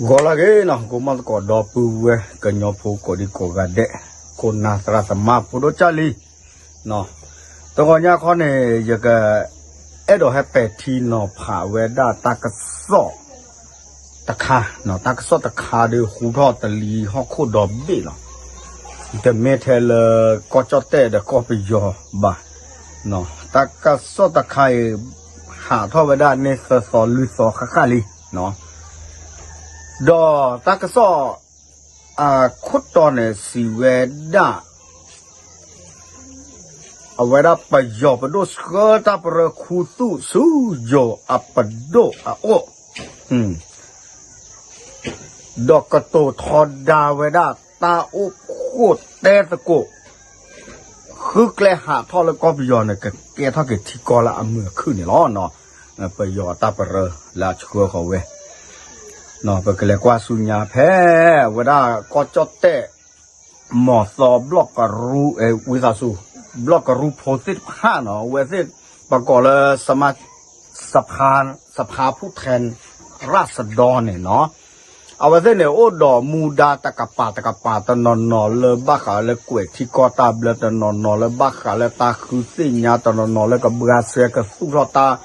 ဂီၤလၢအဂ့ၤနီၤ, ကိးမီၢ်သကိးဒီပုၢ်ဝဲၢ်ကညီဖိကိးဒံကိးဂၤဒဲး, ခိၣ်နၢ်သရၣ်သမါဖိဒိၣ်ကၢ်လံ, တဂီၤညါခီန့ၣ် ယကအဲၣ်ဒိးဟဲပဲာ်ထံနီၤဖးဝဲဒၣ်တၢ်ကစီၣ်တခါ, တၢ်ကစီၣ်တခါဒီးဟူထီၣ်တလံၤဟီၣ်ခိၣ်ဒီဘ့ၣ်လီၤ. တမ့ၢ်ထဲလၢကီၢ်ကၠီၣ်တဲၣ်ဒီးကီၢ်ပယီၤဘၣ်, တၢ်ကစီၣ်တခါအံၤ ဟးထီၣ်ဝဲဒၣ်န့ၢ်သၢသီလွံၢ်သီဃၣ်ဃၣ်လံ ဒီးတၢ်ကစီၣ်အခိၣ်တီန့ၣ်စံးဝဲဒၣ် အဝဲဒၣ်ပယီၤပဒိၣ်ဆှၢတၢ်ပရၢခူသူၣ်ဆူယိၤအပဒိၣ်အအိၣ်, ဒီးကတိၤထီဒါဝဲဒၣ်တၢ်အိၣ်ဖှိၣ်တဲသကိး ဃုကျဲဟးထီၣ်လၢကီၢ်ပယီၤန့ၣ် ကကဲထီၣ်က့ၤထံကီၢ်လၢအမုာ်အခုၣ်န့ၣ်လီၤ. ပယီၤတၢ်ပရၢလၢအဆှၢဃီၤဝဲ, ပကလဲၤကွၢ်ဆူညါဖဲ အဝဲဒၣ်ကီၢ်ကၠီၣ်တဲၣ် မီၤသီဘျီၣ်ကရူ ဝံသးစူၤ ဘျီၣ်ကရူဖိသ့ၣ်တဖၣ်နီၤ, အဝဲသ့ၣ် ပကိးလၢ စဖါဖူၣ်ထဲရၣ်စဒီန့ၣ်နီၤ, အဝဲသ့ၣ်န့ၣ် အိၣ်ဒီးမူဒါတကပၤတကပၤ တနီၤနီၤလၢဘၣ်ဃးလၢကွဲးထံကီၢ်တၢ်ဘျၢ, တနီၤနီၤလၢဘၣ်ဃးလၢတၢ်ဃုသ့ၣ်ညါ, တနီၤနီၤလၢကဘှါစဲကသူၣ်ထီၣ်တၢ်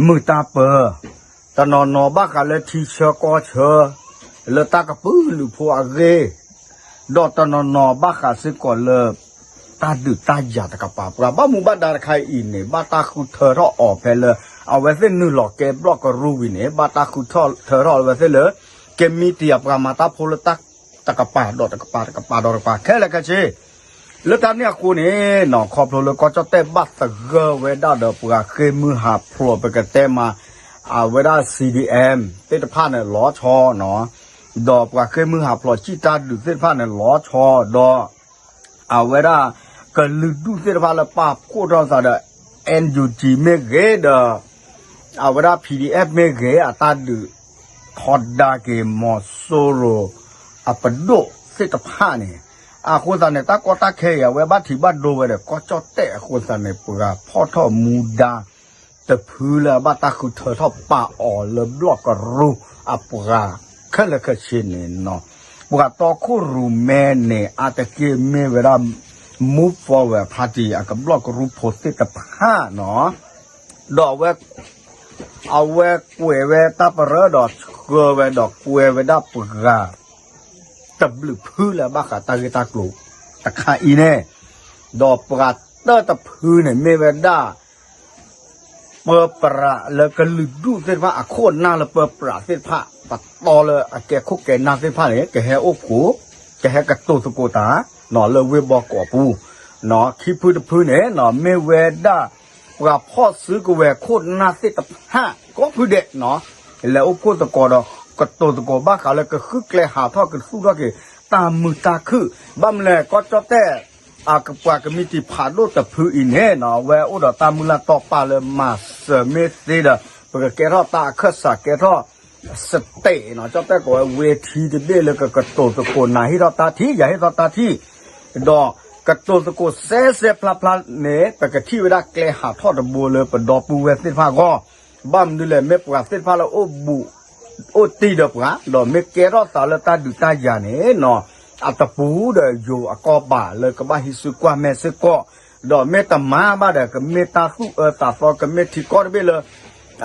မုာ်တၢ်ပၢၤ, တနီၤနီၤဘၣ်ဃးလၢထံဆၢကီၢ်ဆၢ လၢတၢ်ကပုာ်လုးဖိအဂ့ၢ်, ဒီးတနီၤနီၤဘၣ်ဃးစ့ၢ်ကီးလၢ တၢ်ဒုးတၢ်ယၤတကပၤ, ပှၤဘၣ်မူဘၣ်ဒါတခါအံၤန့ၣ် ဘၣ်တၢ်ဃုထၢထီၣ်အီၤဖဲလၢ အဝဲသ့ၣ်နုာ်လီၤကဲဘျီၣ်ကရူဝံၤန့ၣ် ဘၣ်တၢ်ဃုထၢထီၣ်အဝဲသ့ၣ်လၢ ကမံးတံာ်အပှၤမၤတၢ်ဖိလၢတၢ်တကပၤဒီးတကပၤ တကပၤဒီးတကပၤ ခဲလၢာ်ခဲဆ့ လၢတၢ်န့ၣ်အဃိန့ၣ်နီၤ, ခီဖျိလၢကီၢ်ကၠီၣ်တဲၣ်ဘၣ်သဂၢၢ်ဝဲဒၣ်ဒီးပှၤဃ့ၢ်မုၢ်ဟးဖျိး ပကတဲမး အဝဲဒၣ် C D M သ့ၣ်တဖၣ်န့ၣ်လီၤဆီနီၤ, ဒီးပှၤဃ့ၢ်မုၢ်ဟးဖျိးစံၣ်တၢ်ဒုးသ့ၣ်တဖၣ်န့ၣ်လီၤဆီ, ဒီး အဝဲဒၣ်ကလုာ်ဒူၣ်သ့ၣ်တဖၣ်လၢပာ်ဖှိၣ်ထီၣ်သးဒီး N U G မ့ၢ်ဂ့ၤဒီး အဝဲဒၣ် P D F မ့ၢ်ဂ့ၤ အတၢ်ဒုးထီဒါက့ၤမီၤစိရိၤအပဒိၣ်သ့ၣ်တဖၣ်န့ၣ်, အဃိသတးန့ၣ် တၢ်ကီတၢ်ခဲအံၤ အဝဲဘၣ်ထံးဘၣ်ဒိဝဲဒီးကီၢ်ကၠီၣ်တဲၣ်အဃိသတးန့ၣ် ပှၤဖီၣ်ထီၣ်မူဒါ တဖုလၢအဘၣ်တၢ်ဃုထၢထီၣ်ပာ်အီၤလၢဘျီၣ်ကရူအပှၤခဲလၢာ်ခဲဆ့န့ၣ်နီၤ, ပှၤတီခိၣ်ရိၣ်မဲန့ၣ် အါတက့ၢ်မ့ၢ်ဝဲဒၣ် Move Forward Party အကဘျီၣ်ကရူဖိသ့ၣ်တဖၣ်နီၤ, ဒီးအဝဲ အဝဲကွဲးဝဲတၢ်ပရၢဒီးဆှၢဝဲဒီးကွဲးဝဲဒၣ်ပှၤ တဘျုးဖုလၢအဘၣ်ဃးတၢ်ဂ့ၢ်တၢ်ကျိၤတခါအံၤန့ၣ်, ဒီးပှၤတၢၢ်တဖုန့ၣ်မ့ၢ်ဝဲဒၣ် ပၢပြးလၢကလုာ်ဒူၣ်သ့ၣ်တဖၣ် အခိၣ်အနၢ်လၢပၢပြးသ့ၣ်တဖၣ် ပတီလၢအကဲခိၣ်ကဲနၢ်သ့ၣ်တဖၣ်န့ၣ် ကဟဲအိၣ်ဖှိၣ် ကဟဲကတိၤသကိးတၢ် လၢဝ့ၢ်ဘီကီးပူၤ, ခံဖုတဖုန့ၣ် မ့ၢ်ဝဲဒၣ် ပှၤဖီၣ်စုကဝဲၤခိၣ်နၢ်သ့ၣ်တဖၣ် ကိးဖုဒဲး လဲၤအိၣ်ဖှိၣ်သကိးဒီး ကတိၤသကိးဘၣ်ဃးလၢကဃုကျဲဟးထီၣ်ကသူၣ်ထီၣ်က့ၤ တၢ်မုာ်တၢ်ခုၣ်, ဘၣ်မနုၤလဲၣ် ကီၢ်ကၠီၣ်တဲၣ် အကပှၤကမံးတံာ်ဖးဒိၣ်တဖုအံၤန့ၣ်နီၤ အဝဲအိၣ်ဒီးတၢ်မုၢ်လၢ်တီပာ်လၢမၤစၢၤမ့ၢ်သ့ဒီး ပကကဲထီၣ်တၢ်အခၢၣ်စးကဲထီၣ် state နီၤ ကၠီၣ်တဲၣ်ကိးဝဲ ဝ့ထံတဘ့ၣ်လၢကကတိၤသကိး နၤဟ့ၣ်ထီၣ်တၢ်ထံၣ် ယၤဟ့ၣ်ထီၣ်တၢ်ထံၣ် ဒီးကတိၤသကိးစဲစဲဖျါဖျါန့ၣ် ပကထံၣ်ဝဲဒၣ်ကျဲဟးထီၣ်တဘိလၢပဒီပုၢ်ဝဲၢ်သ့ၣ်တဖၣ်အဂီၢ်, ဘၣ်မနုၤလဲၣ် မ့ၢ်ပှၤသ့ၣ်တဖၣ်လၢအိၣ်ဘူး အိၣ်တံၢ်ဒီးပှၤ ဒီးမ့ၢ်ကဲထီၣ်သးလၢတၢ်ဒုးတၢ်ယၤန့ၣ်နီၤ အတပူၤဒီးယိၤအကီၢ်ဘၣ်လၢကဘၣ်ဟံးစုကွၢ်မဲာ်စ့ၢ်ကီး, ဒီးမ့ၢ်တမၤဘၣ်ဒီး ကမ့ၢ်တၢ်သူၣ်အၢသးသီ ကမ့ၢ်ထံကီၢ်တဘ့ၣ်လၢ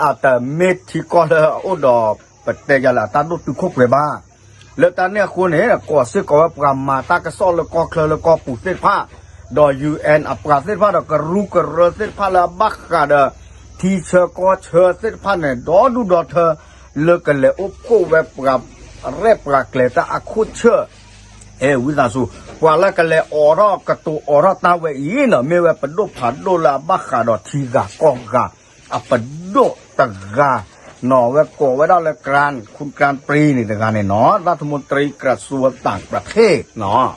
အတမ့ၢ်ထံကီၢ်လၢအအိၣ်ဒီး ပတဲယၤလၢအတၢ်ဒိၣ်တုာ်ခိၣ်ပှဲၤဘၣ်. လၢတၢ်န့ၣ်အဃိန့ၣ် ကိးစ့ၢ်ကီးဝဲပှၤမၤတၢ်ကစီၣ်လၢကီၢ်ချၢလၢကီၢ်ပူၤသ့ၣ်တဖၣ်, ဒီး UN အပှၤသ့ၣ်တဖၣ်ဒီးကရူၢ်ကရၢသ့ၣ်တဖၣ်လၢအဘၣ်ဃးဒီး ထံဆၢကီၢ်ဆၢသ့ၣ်တဖၣ်န့ၣ် ဒီဒူၣ်ဒီထၢ လၢကလဲၤအိၣ်ဖှိၣ်ဝဲပှၤရဲၣ်ပှၤကျဲၤတၢ်အခိၣ်ဆၢၣ် ဝံသးစူၤ ပှၤလၢကလဲၤအိးထီၣ်ကတိၤအိးထီၣ်တၢ်ဝဲအံၤနီၤ မ့ၢ်ဝဲပဒိၣ်ဖးဒိၣ်လၢအဘၣ်ဃးဒီးထံဂၤကီၢ်ဂၤ အပဒိၣ်တဂၤနီၤ ဝဲကိးဝဲဒၣ်လၢ Grand ခုၣ်ကရၣ်ပရံန့ၣ်တဂၤန့ၣ်နီၤ รัฐมนตรีกระทรวงต่างประเทศနီၤ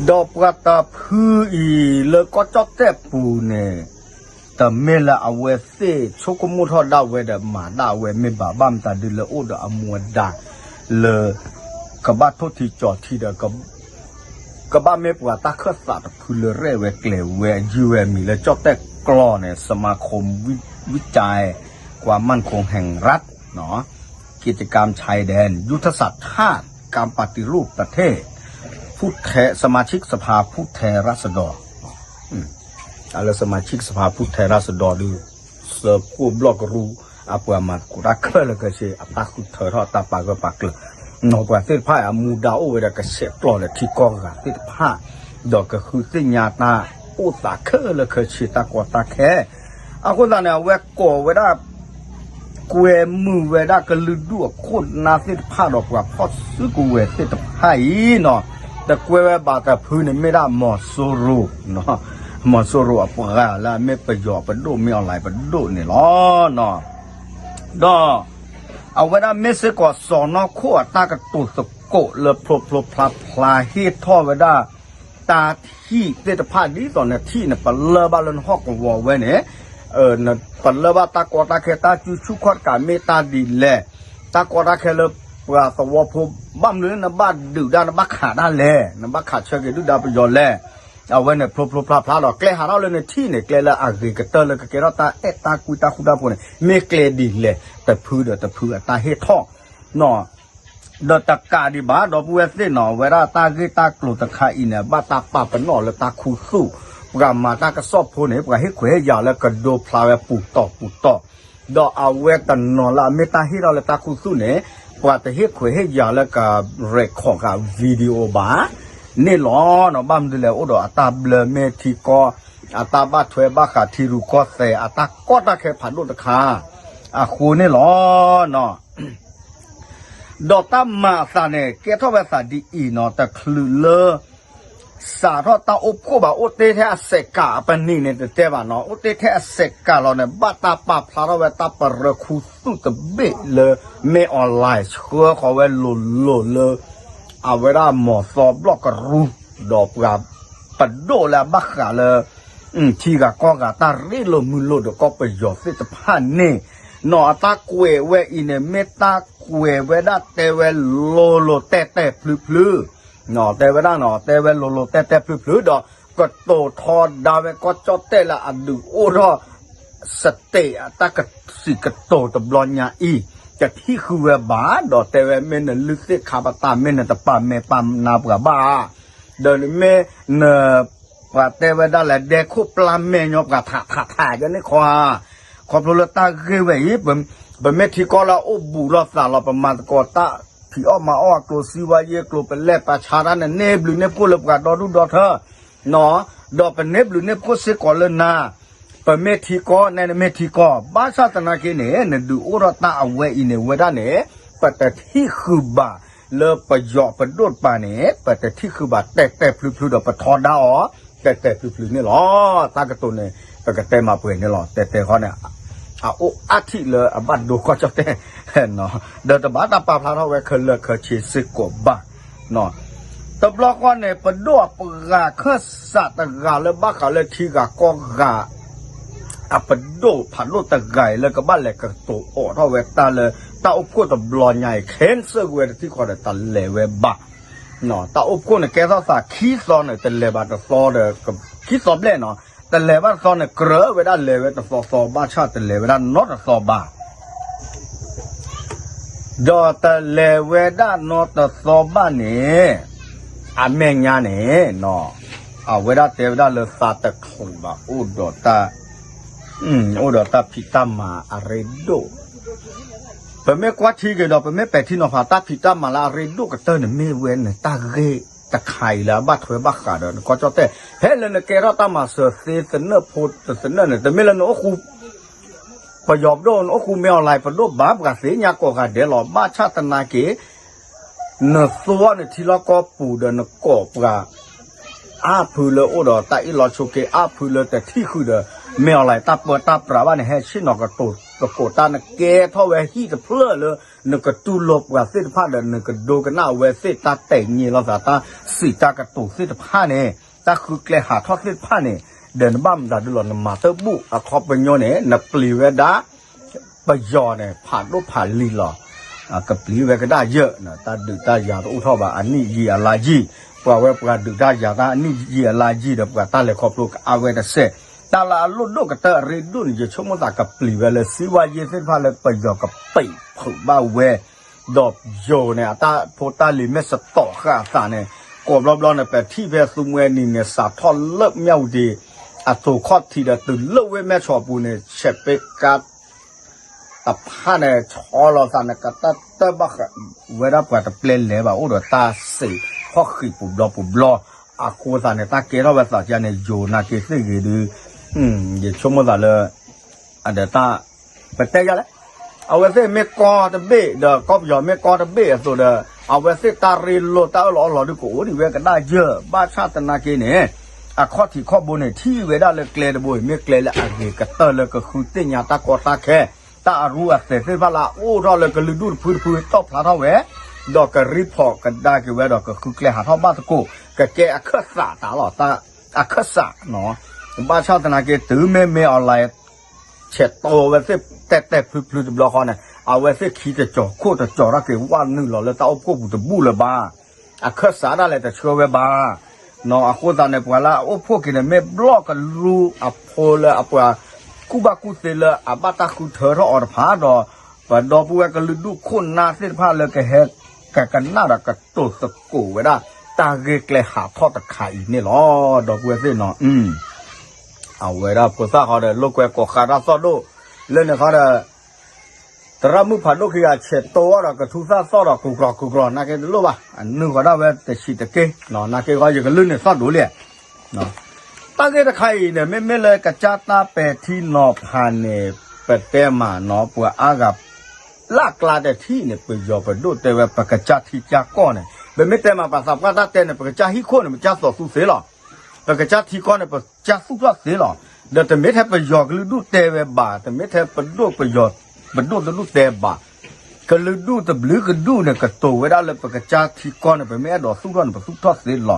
ဒီးပှၤတဖုအံၤလၢကီၢ်ကၠီၣ်တဲၣ်ပူၤန့ၣ် တမ့ၢ်လၢအဝဲသ့ၣ်ဆိကမိၣ်ထီၣ်ဒၣ်ဝဲဒီးမၤဒၣ်ဝဲမ့ၢ်ဘၣ် ဘၣ်မတၤဒုလၢအိၣ်ဒီးအမူအဒါ လၢ ကဘၣ်ထိၣ်ထံကၠီၤထံဒီး ကဘၣ်မ့ၢ်ပှၤတၢ်ခၢၣ်သးတဖုလၢရဲၣ်ဝဲကျဲၤဝဲ ယုၢ်ဝဲမံၤလၢကၠီၣ်တဲၣ်ကျီန့ၣ် สมาคมวิจัยความมั่นคงแห่งรัฐနီၤ กิจกรรมชายแดน ยุทธศาสตร์ชาติ การปฏิรูปประเทศ ผู้แทน สมาชิกสภาผู้แทนราษฎร လၢစမၤဆံၣ်စဖါဖူၣ်ထဲရၣ်စဒီးဒီး စၢဖှိၣ်ဘျီၣ်ကရူၢ် အပှၤမၤသကိးတၢ်ခဲလၢာ်ခဲဆ့ အတၢ်ဃုထၢထီၣ်တၢ်ပာ်ဂၢၢ်ပာ်ကျၢၤ နီၢ်ပှၤသ့ၣ်တဖၣ်အမူဒါအိၣ်ဝဲဒီးကဆဲးကျိးလၢထံကီၢ်ဂၤသ့ၣ်တဖၣ် ဒီးကဃုသ့ၣ်ညါတၢ်အိၣ်သးခဲလၢာ်ခဲဆ့တၢ်ကီတၢ်ခဲ အဃိသတးန့ၣ် အဝဲကိးဝဲဒၣ် ကွဲမုာ်ဝဲဒၣ်ကလုာ်ဒူၣ်အခိၣ်နၢ်သ့ၣ်တဖၣ်ဒီးပှၤဖီၣ်စုကဝဲၤသ့ၣ်တဖၣ်အံၤနီၤ တကွဲဝဲဘၣ်တဖုန့ၣ်မ့ၢ်ဒၣ်မီၤစိရိၤ မီၤစိရိၤအပှၤလၢအမ့ၢ်ပယီၤပဒိၣ်မ့ၢ်အီၤလဲၣ်ပဒိၣ်န့ၣ်လီၤ. ဒီး အဝဲဒၣ်မ့ၢ်စ့ၢ်ကီးစီၢ်နီၤခိၣ်အတၢ်ကတိၤသကိးလၢဖျိဖျိဖျါဖျါဟ့ၣ်ထီၣ်ဝဲဒၣ် တၢ်ထံၣ်သ့ၣ်တဖၣ်ဒ်သိးနထံၣ်န့ၣ် ပလၢၢ်ဘၣ်လၢနဟီၣ်ကဝီၤဝဲန့ၣ် ပလၢၢ်ဘၣ်တၢ်ကီတၢ်ခဲတၢ်စုဆူၣ်ခီၣ်တကးမ့ၢ်တၢ်ဒ်လဲၣ် တၢ်ကီတၢ်ခဲလၢပှၤသဝီဖိ ဘၣ်မနုၤလၢနဘၣ်ဒုးဒၣ်နဘၣ်ခးဒၣ်လဲၣ် နဘၣ်ခးဆၢက့ၤဒုၣ်ဒါပယီၤလဲၣ် အဝဲန့ၣ်ဖျိဖျိဖျါဖျါဒီး ကျဲဟးထီၣ်လၢနထံၣ်န့ၣ် ကျဲလၢအဂ့ၤကတၢၢ်လၢကကဲထီၣ်တၢ်အဲၣ်တၢ်ကွံတၢ်ဃူတၢ်ဖိးန့ၣ် မ့ၢ်ကျဲဒ်လဲၣ် တဖုဒီးတဖုအတၢ်ဟ့ၣ်ထီၣ် ဒီးတကးဒံးဘၣ် ဒီပုၢ်ဝဲၢ်သ့ၣ်နီၤ အဝဲဒၣ်တၢ်ဂ့ၢ်တၢ်ကျိၤတခါအံၤန့ၣ် ဘၣ်တၢ်ပာ်ပနီၣ်လၢတၢ်ခူသူၣ် ပှၤမၤတၢ်ကစီၣ်ဖိန့ၣ် ပှၤဟ့ၣ်ခွဲးဟ့ၣ်ယာ်လၢကဒိဖျါဝဲပူၤတီၤပူၤတီၤ ဒီးအဝဲတနီၤလၢအမ့ၢ်တၢ်ဟ့ၣ်ထီၣ်လၢတၢ်ခူသူၣ်န့ၣ် ပှၤတဟ့ၣ်ခွဲးဟ့ၣ်ယာ်လၢက record က video ဘၣ်န့ၣ်လီၤ. ဘၣ်မနုၤလဲၣ် အိၣ်ဒီးအတၢ်ဘျၢမ့ၢ်ထံကီၢ် အတၢ်ဘၣ်ထွဲဘၣ်ဃးထံရူၢ်ကီၢ်သဲး အတၢ်ကီတၢ်ခဲဖးဒိၣ်တခါ အဃိန့ၣ်လီၤ. ဒီးတၢ်မၤအသးန့ၣ် ကဲထီၣ်ဝဲသးဒ်အံၤနီၤ တချုးလၢ စးထီၣ်တၢ်အိၣ်ဖှိၣ်ဘၣ် အိၣ်တ့ၢ်ထဲအစဲးကးအပနံၣ်န့ၣ် တတဲဘၣ်နီၤ အိၣ်တ့ၢ်ထဲအစဲးကးလီၤန့ၣ် ဘၣ်တၢ်ပာ်ဖျါထီၣ်ဝဲတၢ်ပရၢခူသူၣ်တဘ့ၣ်လၢ မ့ၢ် online ဆှၢဃီၤဝဲလိၤလိၤလၢ အဝဲဒၣ်မီၤသီဘျီၣ်ကရူၢ် ဒီးပှၤပဒိၣ်လၢအဘၣ်ဃးလၢ ထံဂၤကီၢ်ဂၤတၢ်ရ့လိာ်မုာ်လိာ်ဒီးကီၢ်ပယီၤသ့ၣ်တဖၣ်န့ၣ် နီၤ အတၢ်ကွဲးဝဲအံၤန့ၣ် မ့ၢ်တၢ်ကွဲးဝဲဒၣ်တဲဝဲလိၤလိၤတဲာ်တဲာ်ဖျုးဖျုး တဲဝဲဒၣ်နီၤ တဲဝဲလိၤလိၤတဲာ်တဲာ်ဖျုးဖျုးဒီး ကတိၤထီဒါဝဲကီၢ်ကၠီၣ်တဲၣ်လၢအဒုးအိၣ်ထီၣ် state အတၢ်ကစံးကတိၤတဘျီညါအံၤ တထံၣ်ဃုာ်ဝဲဘၣ် ဒီးတဲဝဲမ့ၢ်နလုၢ်သ့ၣ်ခါပတာ် မ့ၢ်နတပာ်မဲာ်ပာ်နါပှၤဘၣ် ဒီးမ့ၢ်န ပှၤတဲဝဲဒၣ်လဲၣ် ဒဲခိၣ်ပျၢ်မဲာ်ညီ ပှၤထးထးထးကန့ၣ်ခီဧါ, ခီဖျိလၢတၢ်ဂ့ၢ်ဝဲအံၤ ပမ့ၢ်ထံကီၢ်လၢအအိၣ်ဘူးလိာ်သးလီၤ ပမၤသကိးတၢ်ဖံးအီၣ်မၤအီၣ်အကျိၤ စံးဝါယ့ၢ်ကျိၤ ပလဲၤပာ်ဆါတၢ်န့ၣ် န့ၢ်ဘျုးန့ၢ်ဖှိၣ်လၢပှၤဒီဒူၣ်ဒီထၢ ဒီးပန့ၢ်ဘျုးန့ၢ်ဖှိၣ်စ့ၢ်ကီးလၢနၤ ပမ့ၢ်ထံကီၢ် နဲနမ့ၢ်ထံကီၢ် ဘၣ်ဆၣ်သနာ်က့န့ၣ် နဒုးအိၣ်ထီၣ်တၢ်အဝဲအံၤန့ၣ် ဝဲဒၣ်န့ၣ် ပတထံၣ်ဃုာ်ဘၣ်လၢပယီၤပဒိၣ်တပၤန့ၣ် ပတထံၣ်ဃုာ်ဘၣ်တဲာ်တဲာ်ဖျုးဖျုးဒီးပထီဒါအီၤ တဲာ်တဲာ်ဖျုးဖျုးန့ၣ်လီၤ. တၢ်ကတိၤန့ၣ် ပကတဲမၤပှဲၤန့ၣ်လီၤ. တဲာ်တဲာ်ဃီန့ၣ် အအိၣ်အါထံၣ်လၢအဘၣ်ဒိကီၢ်ကၠီၣ်တဲၣ် ဒီးတဘၣ်တၢ်ပာ်ဖျါထီၣ်ဝဲခဲလၢာ်ခဲဆ့စ့ၢ်ကီးဘၣ် တဘျီဃီန့ၣ် ပဒိၣ်အပှၤခၢၣ်စးတဂၤလၢဘၣ်ဃးလၢထံဂၤကီၢ်ဂၤ အပဒိၣ်ဖးဒိၣ်တဂၤအံၤလၢကဘၣ်လဲၤကတိၤအိးထီၣ်ဝဲတၢ်လၢ တၢ်အိၣ်ဖှိၣ်တဘျီညါအံၤ cancel ဝဲတထံၣ်ဃီဒီး တလဲၤဝဲဘၣ် တၢ်အိၣ်ဖှိၣ်န့ၣ် ကဲထီၣ်သးခံသီန့ၣ် တလဲၤဘၣ်တသီဒီး ခံသီဘျဲၣ်နီၤ တလဲၤဘၣ်တသီန့ၣ် ကြၢးဝဲဒၣ်လဲၤဝဲတသီသီ ဘၣ်ဆၣ်တလဲၤဝဲဒၣ်နီတသီဘၣ် ဒီးတလဲၤဝဲဒၣ်နီတသီဘၣ်န့ၣ် အမဲာ်ညါန့ၣ် အဝဲဒၣ်တဲဝဲဒၣ်လၢသးတချုးဘၣ် အိၣ်ဒီးတၢ် အိၣ်ဒီးတၢ်ဖံးတၢ်မၤအရ့ဒိၣ် ပမ့ၢ်ကွၢ်ထံက့ၤဒီး ပမ့ၢ်ပဲာ်ထံနီၤဖး တၢ်ဖံးတၢ်မၤလၢအရ့ဒိၣ်ကတၢၢ်န့ၣ် မ့ၢ်ဝဲန့ၣ်တၢ်ဂ့ၢ်တခါအံၤလၢအဘၣ်ထွဲဘၣ်ဃးဒီး နကီၢ်ကၠီၣ်တဲၣ် ဖဲလၢနကဲထီၣ်တၢ်မၤစၢၤသ့သနၢၣ်ဖိတသနၢၣ်န့ၣ် တမ့ၢ်လၢနအိၣ်ဃူ ပယီၤပဒိၣ် နအိၣ်ဃူမ့ၢ်အီၤလဲၣ် ပဒိၣ်ဘၣ် ပှၤသ့ၣ်ညါကိးဂၤဒဲးလီၤ ဘၣ်ဆၣ်သနာ်က့ နသိနထံလီၢ်ကီၢ်ပူၤဒီးနကိးပှၤ အါဖုလၢအိၣ်ဒီးတၢ်အ့ၣ်လိာ်ဆိးက့ အါဖုလၢတထံၣ်ဃုာ်ဒီး မ့ၢ်အီၤလဲၣ် တၢ်ပၢတၢ်ပြးဘၣ်န့ၣ် ဟဲဆ့ၣ်နီၤကတိၤသကိးတၢ် နကဲထီၣ်ဝဲဟံၣ်တဖျၢၣ်လၢ နကတူၢ်လိာ်ပှၤသ့ၣ်တဖၣ်ဒီး နကဒိကနၣ်အဝဲသ့ၣ်တၢ်တဲာ်ညံလီၤသး တၢ်စံးတၢ်ကတိၤသ့ၣ်တဖၣ်န့ၣ် တၢ်ဃုကျဲဟးထီၣ်သ့ၣ်တဖၣ်န့ၣ် ဒီးနဘၣ်မတၤဒုလီၤ နမၤတဘူၣ် အခီပညီန့ၣ် နပျံၤဝဲဒၣ် ပယီၤန့ၣ် ဖးဒိၣ်ဖးလံၤလီၤ. ကပျံၤဝဲကဒၣ်ယၢၢ် တၢ်ဒုးတၢ်ယၤတအိၣ်ထီၣ်ဘၣ် အနံၣ်ယံာ်အလါယံာ် ပှၤဝဲပှၤဒုးတၢ်ယၤတၢ်အနံၣ်ယံာ်အလါယံာ်ဒီး ပှၤတၢ်လဲၤခီဖျိကအါဝဲတစဲး တၢ်လၢအလိၣ်ဒိၣ်ကတၢၢ်အရ့ဒိၣ်န့ၣ် ယဆိကမိၣ်သးကပျံၤဝဲလၢ စံးဝါယ့ၢ်သ့ၣ်တဖၣ်လၢပယီၤကပံးဖုးဘၣ်ဝဲ ဒီးယိၤန့ၣ် အတၢ်ဖိတၢ်လံၤမ့ၢ်စတီးဃာ်အသးန့ၣ် ကိးဘျီဘျီန့ၣ် ပထံၣ်ဖဲသူမှဲနံၤန့ၣ် စးထီၣ်လၢမၠၣ်ဝတံၤ အသိးခီၣ်ထံးဒီးတုၤလၢဝ့ၢ်မဲၢ်ဆီးပူၤန့ၣ် ဆဲးပ့ကါ တဖၣ်န့ၣ် ဆီလီၤသးန့ၣ် ကတၢၢ်တၢၢ်ဘၣ်ဃးဝဲဒၣ်ပှၤတပျဲလဲၤဘၣ် အိၣ်ဒီးတၢ်စံးဟီၣ်ဃံးပူၤဘျီပူၤဘျီ. အဃိသတးန့ၣ် တၢ်ကဲထီၣ်ဝဲသးကါန့ၣ် ယိၤနာ်က့သ့ၣ်ဂ့ၤဒုး ယဆိကမိၣ်သးလၢ အဒီးတၢ် ပတဲယၤလဲၣ် အဝဲသ့ၣ်မ့ၢ်ကီတဘ့ၣ် ဒီးကီၢ်ပယီၤမ့ၢ်ကီတဘ့ၣ်အသိးဒီး အဝဲသ့ၣ်တၢ်ရ့လိာ်တၢ်အၢၣ်လီၤအီလီၤဒုးကအိၣ်ဒံးဝဲကဒါယၢၢ် ဘၣ်ဆၣ်သနာ်က့န့ၣ် အခီၣ်ထံးခီၣ်ဘိန့ၣ် ထံၣ်ဝဲဒၣ်လၢကျဲတဘိအံၤ မ့ၢ်ကျဲလၢအဂ့ၤကတၢၢ်လၢကဃုသ့ၣ်ညါတၢ်ကီတၢ်ခဲ တၢ်အရူအသဲးသ့ၣ်တဖၣ်လၢအအိၣ်ထီၣ်လၢကလုာ်ဒူၣ်တဖုတဖုတီၣ်ဖျါထီၣ်ဝဲ ဒီးကရံဖီးကဒါက့ၤဝဲဒီးကဃုကျဲဟးထီၣ်ဘၣ်သကိး ကကဲအခၢၣ်စးတၢ်လီၤ တၢ်အခၢၣ်စးနီၤ. ဘၣ်ဆၣ်သနာ်က့ တုၤမ့ၢ်မ့ၢ်အီၤလဲၣ် ဆဲးတီဝဲသ့ၣ်တဲတဲဖျုဖျုတဘျီဃီန့ၣ် အဝဲသ့ၣ်ခံတကၠီၤခိၣ်တကၠီၤထီၣ်က့ၤ ဝးနုာ်လီၤလၢတၢ်အိၣ်ဖှိၣ်ပူၤတဘူၣ်လၢၤဘၣ်. အခၢၣ်စးဒၣ်လဲာ်တဆှၢဝဲဘၣ်. နီၤ အဃိသတးန့ၣ် ပှၤလၢအအိၣ်ဖှိၣ်က့ၤန့ၣ် မ့ၢ်ဘျီၣ်ကလူအဖိလၢအပှၤကူၣ်ဘၣ်ကူၣ်သ့လၢအဘၣ်တၢ်ဃုထၢထီၣ်အီၤတဖၣ်ဒီး ပဒီပုၢ်ဝဲၢ်ကလုာ်ဒူၣ်ခိၣ်နၢ်သ့ၣ်တဖၣ်လၢကဟဲ ကကနၣ်ဒီးကတိၤသကိးဝဲဒၣ် တၢ်ဂ့ၢ်ကျဲဟးထီၣ်တခါအံၤန့ၣ်လီၤ. ဒီပုၢ်ဝဲၢ်သ့ၣ်နီၤ အဝဲဒၣ်ဖိသၣ်ဃီဒီး လိာ်ကွဲကိးဃာ်တၢ်သီၣ်ဒိၣ် လၢန့ၣ်ဃီဒီး သရၣ်မုၣ်ဖးဒိၣ်ခံဂၤ ဆဲးတီဝဲဒီးကထူသၣ်သီၣ်ဒီး ကူၤကြီၤကူၤကြီၤ နာ်က့တလိၣ်ဘၣ် အနုာ်ဃီဒၣ်ဝဲတဆံးတက့ၢ် နာ်က့ဃီ ယကလုၢ်န့ၣ်သီၣ်ဒိၣ်လံ တၢ်ဂ့ၢ်တခါအံၤန့ၣ် မ့မ့ၢ်လၢကစၢ်တၢ်ပဲာ်ထံနီၤဖးန့ၣ် ပတဲမးနီၤ ပှၤအါဂၤ လၢအကျါတထံၣ်န့ၣ် ပယီၤပဒိၣ်တဲဝဲ ပကစၢ်ထံကစၢ်ကီၢ်န့ၣ် ပမ့ၢ်တဲမး ပှၤသးပှၢ်တၢ်တဲန့ၣ် ပကစၢ်ဟံၣ်ခိၣ်န့ၣ် ပကစၢ်သိးသူသ့လီၤ. ပကစၢ်ထံကီၢ်န့ၣ် ပကစၢ်သူၣ်ထီၣ်သ့လီၤ. ဒီးတမ့ၢ်ထဲပယီၤကလုာ်ဒူၣ်တဲဝဲဘၣ်, တမ့ၢ်ထဲပဒိၣ်ပယီၤပဒိၣ်တဒူၣ်တဲဘၣ်, ကလုာ်ဒူၣ်တဘျုးကဒူၣ်န့ၣ် ကတိၤဝဲဒၣ်လၢပကစၢ်ထံကီၢ်န့ၣ် ပမ့ၢ်အဲၣ်ဒိးသူၣ်ထီၣ်န့ၣ် ပသူၣ်ထီၣ်သ့လီၤ.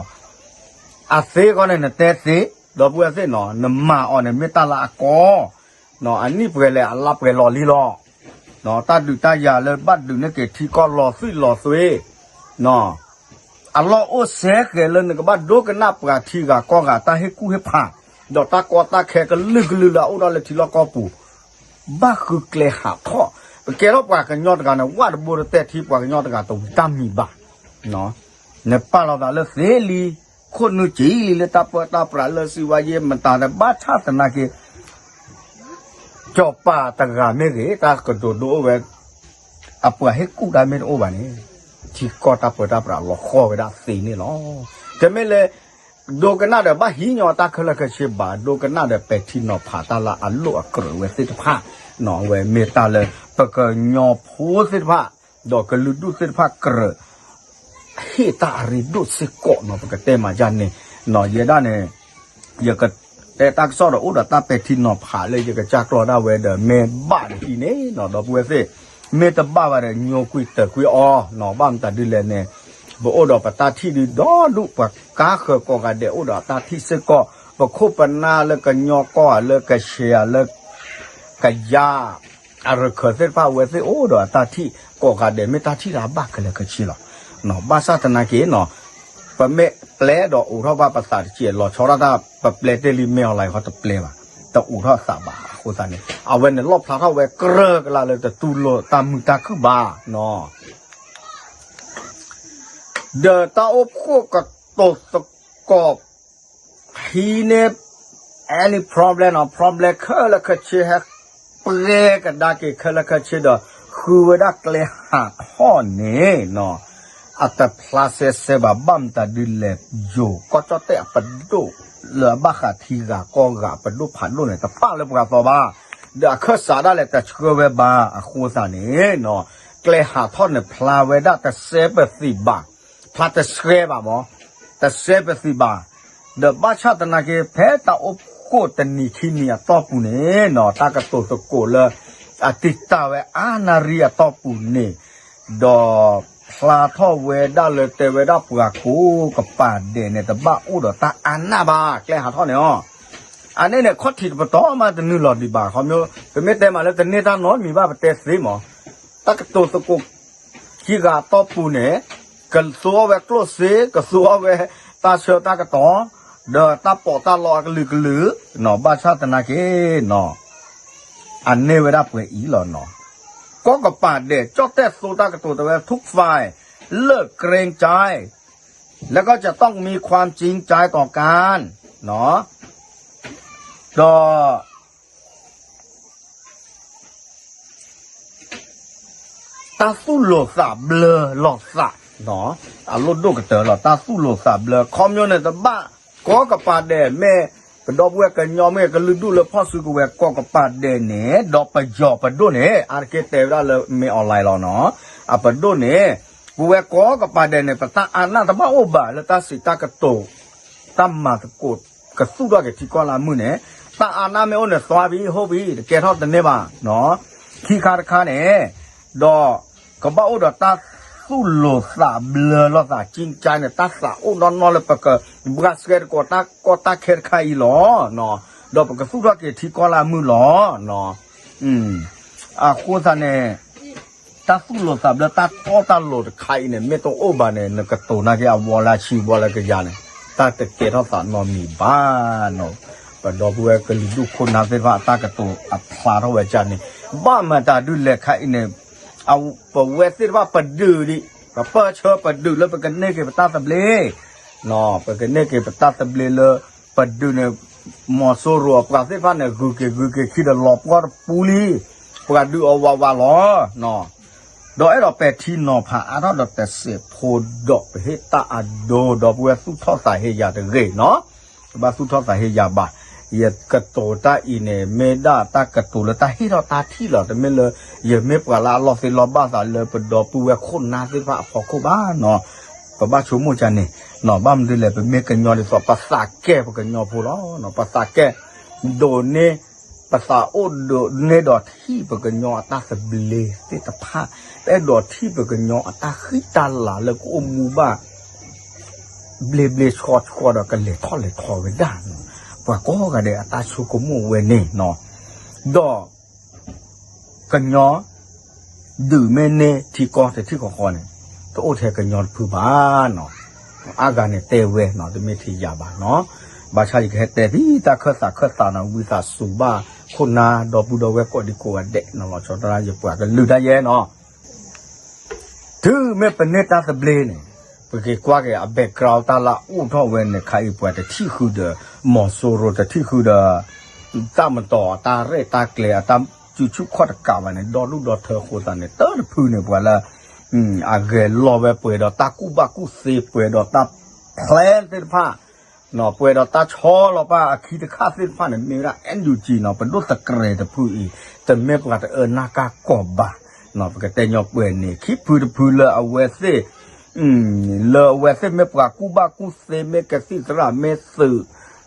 အသ့ဃီန့ၣ် နတဲသ့, ဒီပုၢ်ဝဲၢ်သ့ၣ်နီၤ, နမၤအီၤန့ၣ် မ့ၢ်တၢ်လၢအကီ အနံၣ်ပှဲၤလဲၣ် အလါပှဲၤလီၤလံလီၤ. တၢ်ဒုးတၢ်ယၤလၢဘၣ်ဒုးန့ၢ်က့ၤထံကီၢ်လီၤသွံၣ်လီၤသွ့, အလီၢ်အိၣ်စဲဃဲၤလၢနကဘၣ်ဒိကနၣ်ပှၤထံဂၤကီၢ်ဂၤတၢ်ဟ့ၣ်ကူၣ်ဟ့ၣ်ဖး, ဒီးတၢ်ကီတၢ်ခဲကလုာ်ကလုာ်လၢအအိၣ်ထီၣ်လၢထံလီၢ်ကီၢ်ပူၤ, ဘၣ်ဃုကျဲဟးထီၣ်, ပကဲထီၣ်ပှၤကညီတဂၤန့ၣ် ဝၣ်တဘိတတဲာ်ထံပှၤကညီတဂၤတဝံၤတၢ်မံၤဘၣ်. နပာ်လီၤသးလၢသ့လံ, ခိၣ်နူာ်ကံလံလၢတၢ်ပၢတၢ်ပြးလၢစံးဝါယ့မတၤဒီး ဘၣ်ဆၣ်သနာ်က့ စီၤပၤတဂၤမ့ၢ်ဂ့ၤ, တၢ်ကတိၤဒိအိၣ်ဝဲ, အပှၤဟ့ၣ်ကူၣ်တၢ်မ့ၢ်တအိၣ်ဘၣ်န့ၣ်, ထံကီၢ်တၢ်ပၢတၢ်ပြးလီၤဃီဝဲဒၣ်သ့န့ၣ်လီၤ. တမ့ၢ်လၢ ဒိကနၣ်ဒီးဘၣ်ဟံးညီတၢ်ခဲလၢာ်ခဲဆ့ဘၣ်, ဒိကနၣ်ဒီးပဲာ်ထံနီၤဖးတၢ်လၢအလိၣ်အကြၢးဝဲသ့ၣ်တဖၣ်, ဝဲမ့ၢ်တၢ်လၢပကညီဖိသ့ၣ်တဖၣ် ဒီးကလုာ်ဒူၣ်သ့ၣ်တဖၣ်ကြၢး ဟ့ၣ်တၢ်အရ့ဒိၣ်စ့ၢ်ကီးနီၤ, ပကတဲမၤဒ်န့ၣ်, ယဲဒၣ်န့ၣ် ယကတဲတၢ်ကစီၣ်ဒီးအိၣ်ဒီးတၢ်ပဲာ်ထံနီၤဖးလၢယကစၢ်ကျီၢ်ဒၣ်ဝဲဒီး မ့ၢ်ဘၣ်တဟံးန့ၣ်နီၤ, ဒီပုၢ်ဝဲၢ်သ့ၣ်, မ့ၢ်တဘၣ်ဘၣ်ဒီး ညိကွံာ်တၢၤကွံာ်အီၤနီၤ, ဘၣ်မတၤဒ်လဲၣ်န့ၣ်, ပအိၣ်ဒီးပတၢ်ထံၣ်ဒုဒီဒူၣ် ပှၤကါဃၢၤကိးဂၤဒဲးအိၣ်ဒီးအတၢ်ထံၣ်စ့ၢ်ကီး, ပခိၣ်ပနၢ်လၢကညီကီၢ်ဧါ လၢကဆဲးဧါ လၢ ကယၤ အရခၢၣ်သ့ၣ်တဖၣ် အဝဲသ့ၣ်အိၣ်ဒီးအတၢ်ထံၣ်ကိးဂၤဒဲး မ့ၢ်တၢ်ထံၣ်လၢအဘၣ်ခဲလၢာ်ခဲဆ့လီၤ. ဘၣ်ဆၣ်သနာ်က့နီၤ, ပမ့ၢ်ပျဲဒီးအိးထီၣ်ဘၣ်ပသးတက့ၢ် လီၤဆီဒၣ်တၢ် ပပျဲတ့ၢ်လံ မ့ၢ်အီၤလၢအဃိတပျဲဘၣ်, တအိးထီၣ်သးဘၣ်အဃိသတးန့ၣ် အဝဲန့ၣ်လီၣ်ဖျါထီၣ်ဝဲကြၢးကလာ်လၢတတူၢ်လိာ်တၢ်မုာ်တၢ်ခုၣ်ဘၣ်နီၤ. ဒီးတၢ်အိၣ်ဖှိၣ်ကတိၤသကိး ဟံးန့ၢ် any problem နီၤ, problem ခဲလၢာ်ခဲဆ့ ဟဲပှဲၤကဒါက့ၤခဲလၢာ်ခဲဆ့ဒီး ဃုဝဲဒၣ်ကျဲဟးထီၣ်န့ၣ်နီၤ, အတဖျါစဲစဲဘၣ် ဘၣ်မတၤဒ်လဲၣ် ယိၤကီၢ်ကၠီၣ်တဲၣ်အပဒိၣ်လၢအဘၣ်ဃးထံဂၤကီၢ်ဂၤအပဒိၣ်ဖးဒိၣ်န့ၣ် တပာ်လၢပှၤသီဘၣ်, ဒီးအခၢၣ်စးဒၣ်လဲာ်တဆှၢဝဲဘၣ်အဃိသတးန့ၣ်နီၤ, ကျဲဟးထီၣ်န့ၣ်ဖျါဝဲဒၣ်တစဲပသံးဘၣ်, ဖျါတဆှဲဘၣ်မး, တစဲပသံးဘၣ်, ဒီးဘၣ်ဆၣ်သနာ်က့ ဖဲတၢ်အိၣ်ဖှိၣ်တနံၤခံနံၤအတီၢ်ပူၤန့ၣ်နီၤ, တၢ်ကတိၤသကိးလၢ အတံာ်တာ်ဝဲအါနၣ်ရံၣ်အတီၢ်ပူၤန့ၣ်, ဒီးဖျါထီၣ်ဝဲဒၣ်လၢတဲဝဲဒၣ်ပှၤကိးကပၤဒဲးန့ၣ် တဘၣ်အိၣ်ဒီးတၢ်အါနၢ်ဘၣ် ကျဲဟးထီၣ်န့ၣ်အီၤ, အန့ၣ်န့ၣ် ခီၣ်ထံးတပတီၢ်မးတနုာ်လီၤဒံးဘၣ်, ခီ ပမ့ၢ်တဲမးလၢတန့ၢ်တၢ်နီတမံၤဘၣ် ပတဲသ့မး, တၢ်ကတိၤသကိး ခံဂၤအတီၢ်ပူၤန့ၣ် ကသူအီၤဝဲကျိၣ်စ့ ကသူအီၤဝဲတၢ်ဆၢတၢ်ကတီၤ ဒီးတၢ်ပီးတၢ်လီအကလုာ်ကလုာ်နီၤ, ဘၣ်ဆၣ်သနာ်က့နီၤ, အန့ၢ်ဝဲဒၣ်ပှဲၤအံၤလီၤနီၤ. ကီၢ်ကပၤဒဲး ကၠီၣ်တဲၣ်သိတၢ်ကတိၤတဲဝဲ ทุกฝ่าย เลิกเกรงใจ แล้วก็จะต้องมีความจริงใจต่อกัน ဒီး တၢ်သူၣ်လိာ်သးဘျၢလိာ်သး, အလိၣ်ဒိၣ်ကတၢၢ်လီၤ တၢ်သူၣ်လိာ်သးဘျၢ ခီပညီန့ၣ်တဘၣ် ကီၢ်ကပၤဒဲးမ့ၢ် ပဒီပုၢ်ဝဲၢ်ကညီမ့ၢ်ကလုာ်ဒူၣ်လၢဖီၣ်စုကဝဲၤကီၢ်ကပၤဒဲးန့ၣ် ဒီးပယီၤပဒိၣ်န့ၣ် အါတက့ၢ်တဲဝဲဒၣ်လၢမ့ၢ် online လီၤနီၤ, အပဒိၣ်န့ၣ် ပဝဲကီၢ်ကပၤဒဲးန့ၣ် ပတၢ်အါနၢ်တဘၣ်အိၣ်ဘၣ်လၢတၢ်စံးတၢ်ကတိၤ တၢ်မၤသကိး ကသူၣ်ထီၣ်က့ၤထံကီၢ်လၢအမုၢ်န့ၣ် တၢ်အါနၢ်မ့ၢ်အိၣ်န့ၣ် သွါဘံ ဟိၣ်ဘံ တကဲထီၣ်တန့ၢ်ဘၣ်, ခံခါတခါန့ၣ် ဒီး ကဘၣ်အိၣ်ဒီးတၢ်သူၣ်လိာ်သးဘျၢလိာ်သး ကၠံကၠါန့ၣ် တၢ်သးအိၣ်နီၢ်နီၢ်လၢပကဘှါဆှဲတကိးတၢ်ကီတၢ်ခဲတခါအံၤလီၤ, ဒီးပကသူၣ်ထီၣ်က့ၤထံကီၢ်လၢအမုၢ်လီၤ. အဃိသတးန့ၣ် တၢ်သူၣ်လိာ်သးဘျၢတၢ်တီတၢ်လိၤတခါအံၤန့ၣ် မ့ၢ်တအိၣ်ဘၣ်န့ၣ် နကတိၤနာ်က့အဝီလၢအဆံဝီလၢကယၤန့ၣ် တၢ်တကဲထီၣ်သးနီတမံၤဘၣ်နီၤ, ပဒီပုၢ်ဝဲၢ်ကလုာ်ဒူၣ်ခိၣ်နၢ်သ့ၣ်တဖၣ်အတၢ်ကတိၤအဖျါထီၣ်ဝဲဒ်န့ၣ်, ဘၣ်မတၤဒုးလဲၤခါအံၤန့ၣ် ပဝဲသ့ၣ်တဖၣ်ပဒုးဒံး ပပၢၢ်ဆၢပဒုးလၢပကန့ၢ်က့ၤပတၢ်သဘျ့ ပကန့ၢ်က့ၤပတၢ်သဘျ့လၢ ပဒုးန့ၣ် မီၤစိရိၤအပှၤသ့ၣ်တဖၣ်န့ၣ် ဂုၤက့ၤဂုၤက့ၤခံဒီးလီၤပှီၢ်တပူၤလံ, ပှၤဒုးအီၤဝးဝးလီၤ. ဒီးအဲၣ်ဒိးပဲာ်ထံနီၤဖးအါထီၣ်ဒီးတစဲးဖိဒီးပဟ့ၣ်တၢ်အဒိ ဒီပုၢ်ဝဲၢ်သူၣ်ထီၣ်သးဟ့ယၤတဂ့ၤနီၤ, တဘၣ်သူၣ်ထီၣ်သးဟ့ယၤဘၣ်, ယကတိၤတၢ်အံၤန့ၣ် မ့ၢ်ဒၣ်တၢ်ကတိၤလၢတၢ်ဟ့ၣ်ထီၣ်တၢ်ထံၣ်လီၤ, တမ့ၢ်လၢ ယမ့ၢ်ပှၤလၢအလီၤသ့လီၤဘၣ်သးလၢပဒီပုၢ်ဝဲၢ်ခိၣ်နၢ်သ့ၣ်တဖၣ်အဖီခိၣ်ဘၣ်နီၤ, ပဘၣ်ဆိကမိၣ်ကန့ၣ်, ဘၣ်မနုၤလဲၣ် ပမ့ၢ်ကညီဒ်သိး ပသးကဲပကညီဖိလီၤ, ပသးကဲ ဒိးန့ၢ် ပသးအိၣ်ဒိးန့ၢ်ဒီးထံၣ်ပကညီအတၢ်သဘျ့သ့ၣ်တဖၣ်, ပအဲၣ်ဒိးထံၣ်ပကညီအတၢ်ဃံတၢ်လၤလၢကအိၣ်မူဘၣ် ဘျ့ဘျ့ဆှီဆှီဒီးကလဲၤထီၣ်လဲၤထီဝဲဒၣ်, ပှၤကိးဂၤဒဲးအတၢ်ဆိကမိၣ်ဝဲန့ၣ်နီၤ, ဒီး ကညီ ဒုးမ့ၢ်န့ၢ်ထံကီၢ်တထံၣ်ဃီဃီန့ၣ် တအိၣ်ထဲကညီတဖုဘၣ်နီၤ, အါဂၤန့ၣ်တဲဝဲနီၤ တမ့ၢ်ထဲယၤဘၣ်နီၤ, ဘၣ်ဆၣ်ယကဟဲတဲဖဲတၢ်ခၢၣ်သးခၢၣ်သးနီၤ ဝံသးစူၤဘၣ်ခိၣ်နၢ်ဒီပုၢ်ဒီဝဲၢ်ကိးဒံကိးဂၤဒဲးနီၤ လီၤဆီဒၣ်တၢ်ယပှၤကလုာ်ဒၣ်ယဲနီၤ တုၤမ့ၢ်ပန့ၢ်တၢ်သဘျ့န့ၣ် ပက့ၤကွၢ်က့ၤအ background တၢ်လၢအအိၣ်ထီၣ်ဝဲန့ၣ်ခါအံၤ ပှၤတထံၣ်ဃုာ်ဒီး မီၤစိရိၤ တထံၣ်ဃုာ်ဒီး တၢ်မတီၤ အတၢ်ရဲၣ်တၢ်ကျဲၤ အတၢ်စုဆူၣ်ခီၣ်တကးဘၣ်န့ၣ် ဒီဒူၣ်ဒီထၢအဃိသတးန့ၣ် တၢ်တဖုန့ၣ် ပှၤလၢ အဂဲၤလီၤဝဲ ပှဲၤဒီးတၢ်ကူၣ်ဘၣ်ကူၣ်သ့ ပှဲၤဒီးတၢ် plan သ့ၣ်တဖၣ် ပှဲၤဒီးတၢ်ဆီလီၤပာ်အခံတခါသ့ၣ်တဖၣ်န့ၣ် မ့ၢ်ဝဲဒၣ် NUG နီၤ ပဒိၣ်သကြဲးတဖုအံၤ တမ့ၢ်ပှၤတအၢနၢ်ကၢ်ကီၤဘၣ်, ပကတဲညီပှဲၤန့ၣ် ခံဖုတဖုလၢအဝဲသ့ၣ် လၢအဝဲသ့ၣ်မ့ၢ်ပှၤကူၣ်ဘၣ်ကူၣ်သ့ မ့ၢ်ကသံၣ်သရၣ် မ့ၢ်သုး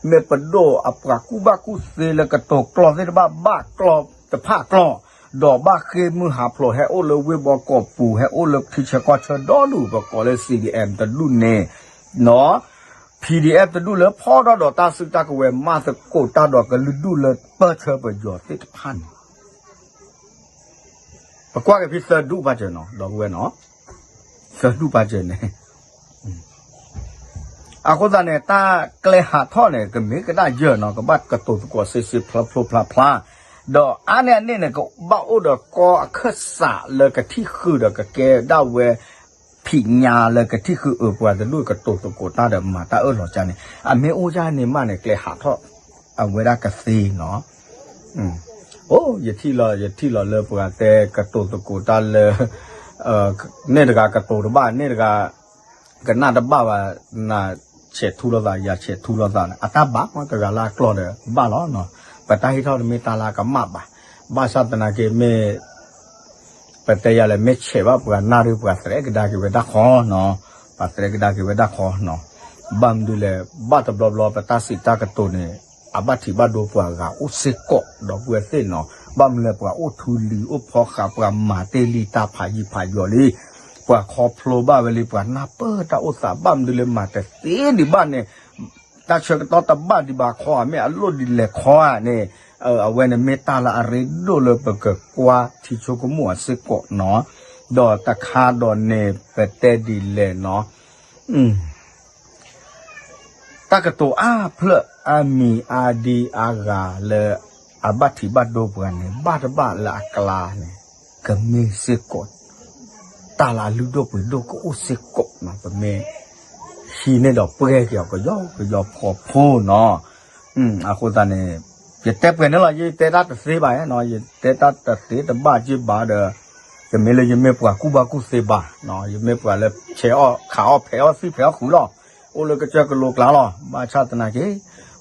မ့ၢ်ပဒိၣ်အပှၤကူၣ်ဘၣ်ကူၣ်သ့လၢကတိၤကျိာ်သ့ၣ်တဖၣ် ဘၣ်ကျိာ်တဖၣ်ကျိာ် ဒီးဘၣ်ဃ့ၢ်မုၢ်ဟးဖျိး ဟဲအိၣ်လၢဝ့ၢ်ဘီကီၢ်ပူၤ ဟဲအိၣ်လၢထံဆၢကီၢ်ဆၢဒီဒူၣ် ပကိးလၢ CDM တဒူၣ်န့ၣ် PDF တဒူၣ်လၢဖီၣ်ထီၣ်ဒီးတၢ်စုတၢ်ကဝဲၤ မၤသကိးတၢ်ဒီးကလုာ်ဒူၣ်လၢပၢၢ်ဆၢပယီၤသ့ၣ်တဖၣ်န့ၣ် ပကွၢ်က့ၤဖဲသၢဒူၣ်ပာ်စၢၤနီၤ ဒီပုၢ်ဝဲၢ်နီၤ သၢဒူၣ်ပာ်စၢၤန့ၣ် အဃိသတးန့ၣ် တၢ်ကျဲဟးထီၣ်န့ၣ် ကမ့ၢ်ကဒၣ်ယၢၢ်နီၤ ကဘၣ်ကတိၤသကိးစ့စ့ဖျါဖျါဖျါဖျါ ဒီးအါန့ၢ်အန့ၣ်န့ၣ် ကဘၣ်အိၣ်ဒီးကီၢ်အခၢၣ်စးလၢကထံၣ်ဃုာ်ဒီးကကဲဒၣ်ဝဲ ဖံးညါလၢကထံၣ်ဃုာ်အၢ ပှၤတဒူၣ်ကတိၤသကိးတၢ်ဒီးမၤတၢ်အၢၣ်လီၤကၢ်န့ၣ် အမ့ၢ်အိၣ်ဒ်န့ၣ်မးန့ၣ် ကျဲဟးထီၣ် အဝဲဒၣ်ကသ့နီၤ အိ ယထံၣ်လီၤ ယထံၣ်လီၤလၢပှၤတဲကတိၤသကိးတၢ်လၢ န့ၣ်တဂၤကတိၤတဘၣ် န့ၣ်တဂၤ ကနၣ်တဘၣ်ဘၣ် နဆဲးထူလိာ်သး ယၤဆဲးထူလိာ်သးန့ၣ် အတၢ်ဘၣ်မ့ၢ်တဂၤလၢအကျီၢ်ဒီး ဘၣ်လီၤနီၤ ပတၢ်ဟ့ၣ်ထီၣ်တမ့ၢ်တၢ်လၢအကမၣ်ဘၣ် ဘၣ်ဆၣ်သနာ်က့မ့ၢ် ပတဲယၤလဲၣ် မ့ၢ်ဆဲးဘၣ်ပှၤနၢ်ဒီး ပှၤသရဲးကဒါက့ၤဝဲဒၣ်ဃီနီၤ ပှၤသရဲးကဒါက့ၤဝဲဒၣ်ဃီနီၤ ဘၣ်မနုၤလဲၣ် ဘၣ်တဘျီဘျီ ပတၢ်စံးတၢ်ကတိၤန့ၣ် အဘၣ်ထံးဘၣ်ဒိပှၤဂၤအိၣ်စ့ၢ်ကီး ဒီပုၢ်ဝဲၢ်သ့ၣ်နီၤ ဘၣ်မနုၤလဲၣ် ပှၤအိၣ်ထူလံၤအိၣ်ဖီဃး ပှၤမၤတ့ၢ်လံတၢ်ဖးယံာ်ဖးယီၤလံ ပှၤခီဖျိဘၣ်ဝဲလံ ပှၤနၢ်ပၢၢ်တၢ်အိၣ်သး ဘၣ်မနုၤလဲၣ် မၤတသ့ဒံးဘၣ်န့ၣ် တၢ်ဆၢကတီၢ်တဘၣ်ဒံးဘၣ်ခီ မ့ၢ်အလိၣ်ဒ်လဲၣ်ခီဧါန့ၣ် အဝဲန့ၣ်မ့ၢ်တၢ်လၢအရ့ဒိၣ်လၢပကကွၢ်ထံဆိကမိၣ်အစ့ၢ်ကီးနီၤ ဒီးတခါဒီးန့ၣ် ပတဲဒ်လဲၣ်နီၤ တၢ်ကတိၤအါဖျၢၣ်အါမံၤအါဒံအါဂၤလၢ အဘၣ်ထံးဘၣ်ဒိပှၤန့ၣ် ဘၣ်တဘၣ်လၢအကျါန့ၣ် တမ့ၢ်စ့ၢ်ကီး တၢ်လၢအလုၢ်ဒိၣ်ပှ့ၤဒိၣ်ကအိၣ်စ့ၢ်ကီးနီၤ, ပမ့ၢ်ဟံးန့ၢ်ဒီးပှဲၤက့ၤအီၤကယီကယီဖီဖိနီၤ. အဃိသတးန့ၣ် ယတဲပှဲၤန့ၣ်လီၤ, ယတဲတၢ်တသ့ဘၣ်နီၤ, ယတဲတၢ်တသ့တဘၣ်က့ဘၣ်ဒီး ယမ့ၢ်လၢယမ့ၢ်ပှၤကူၣ်ဘၣ်ကူၣ်သ့ဘၣ်, ယမ့ၢ်ပှၤလၢဆဲးအီၣ်ခးအီၣ်ဖဲးအီၣ်သံၣ်ဖဲးအီၣ်ဃုာ်လီၤ, အိၣ်လၢကစၢၢ်ကလိကျါလီၤ. ဘၣ်ဆၣ်သနာ်က့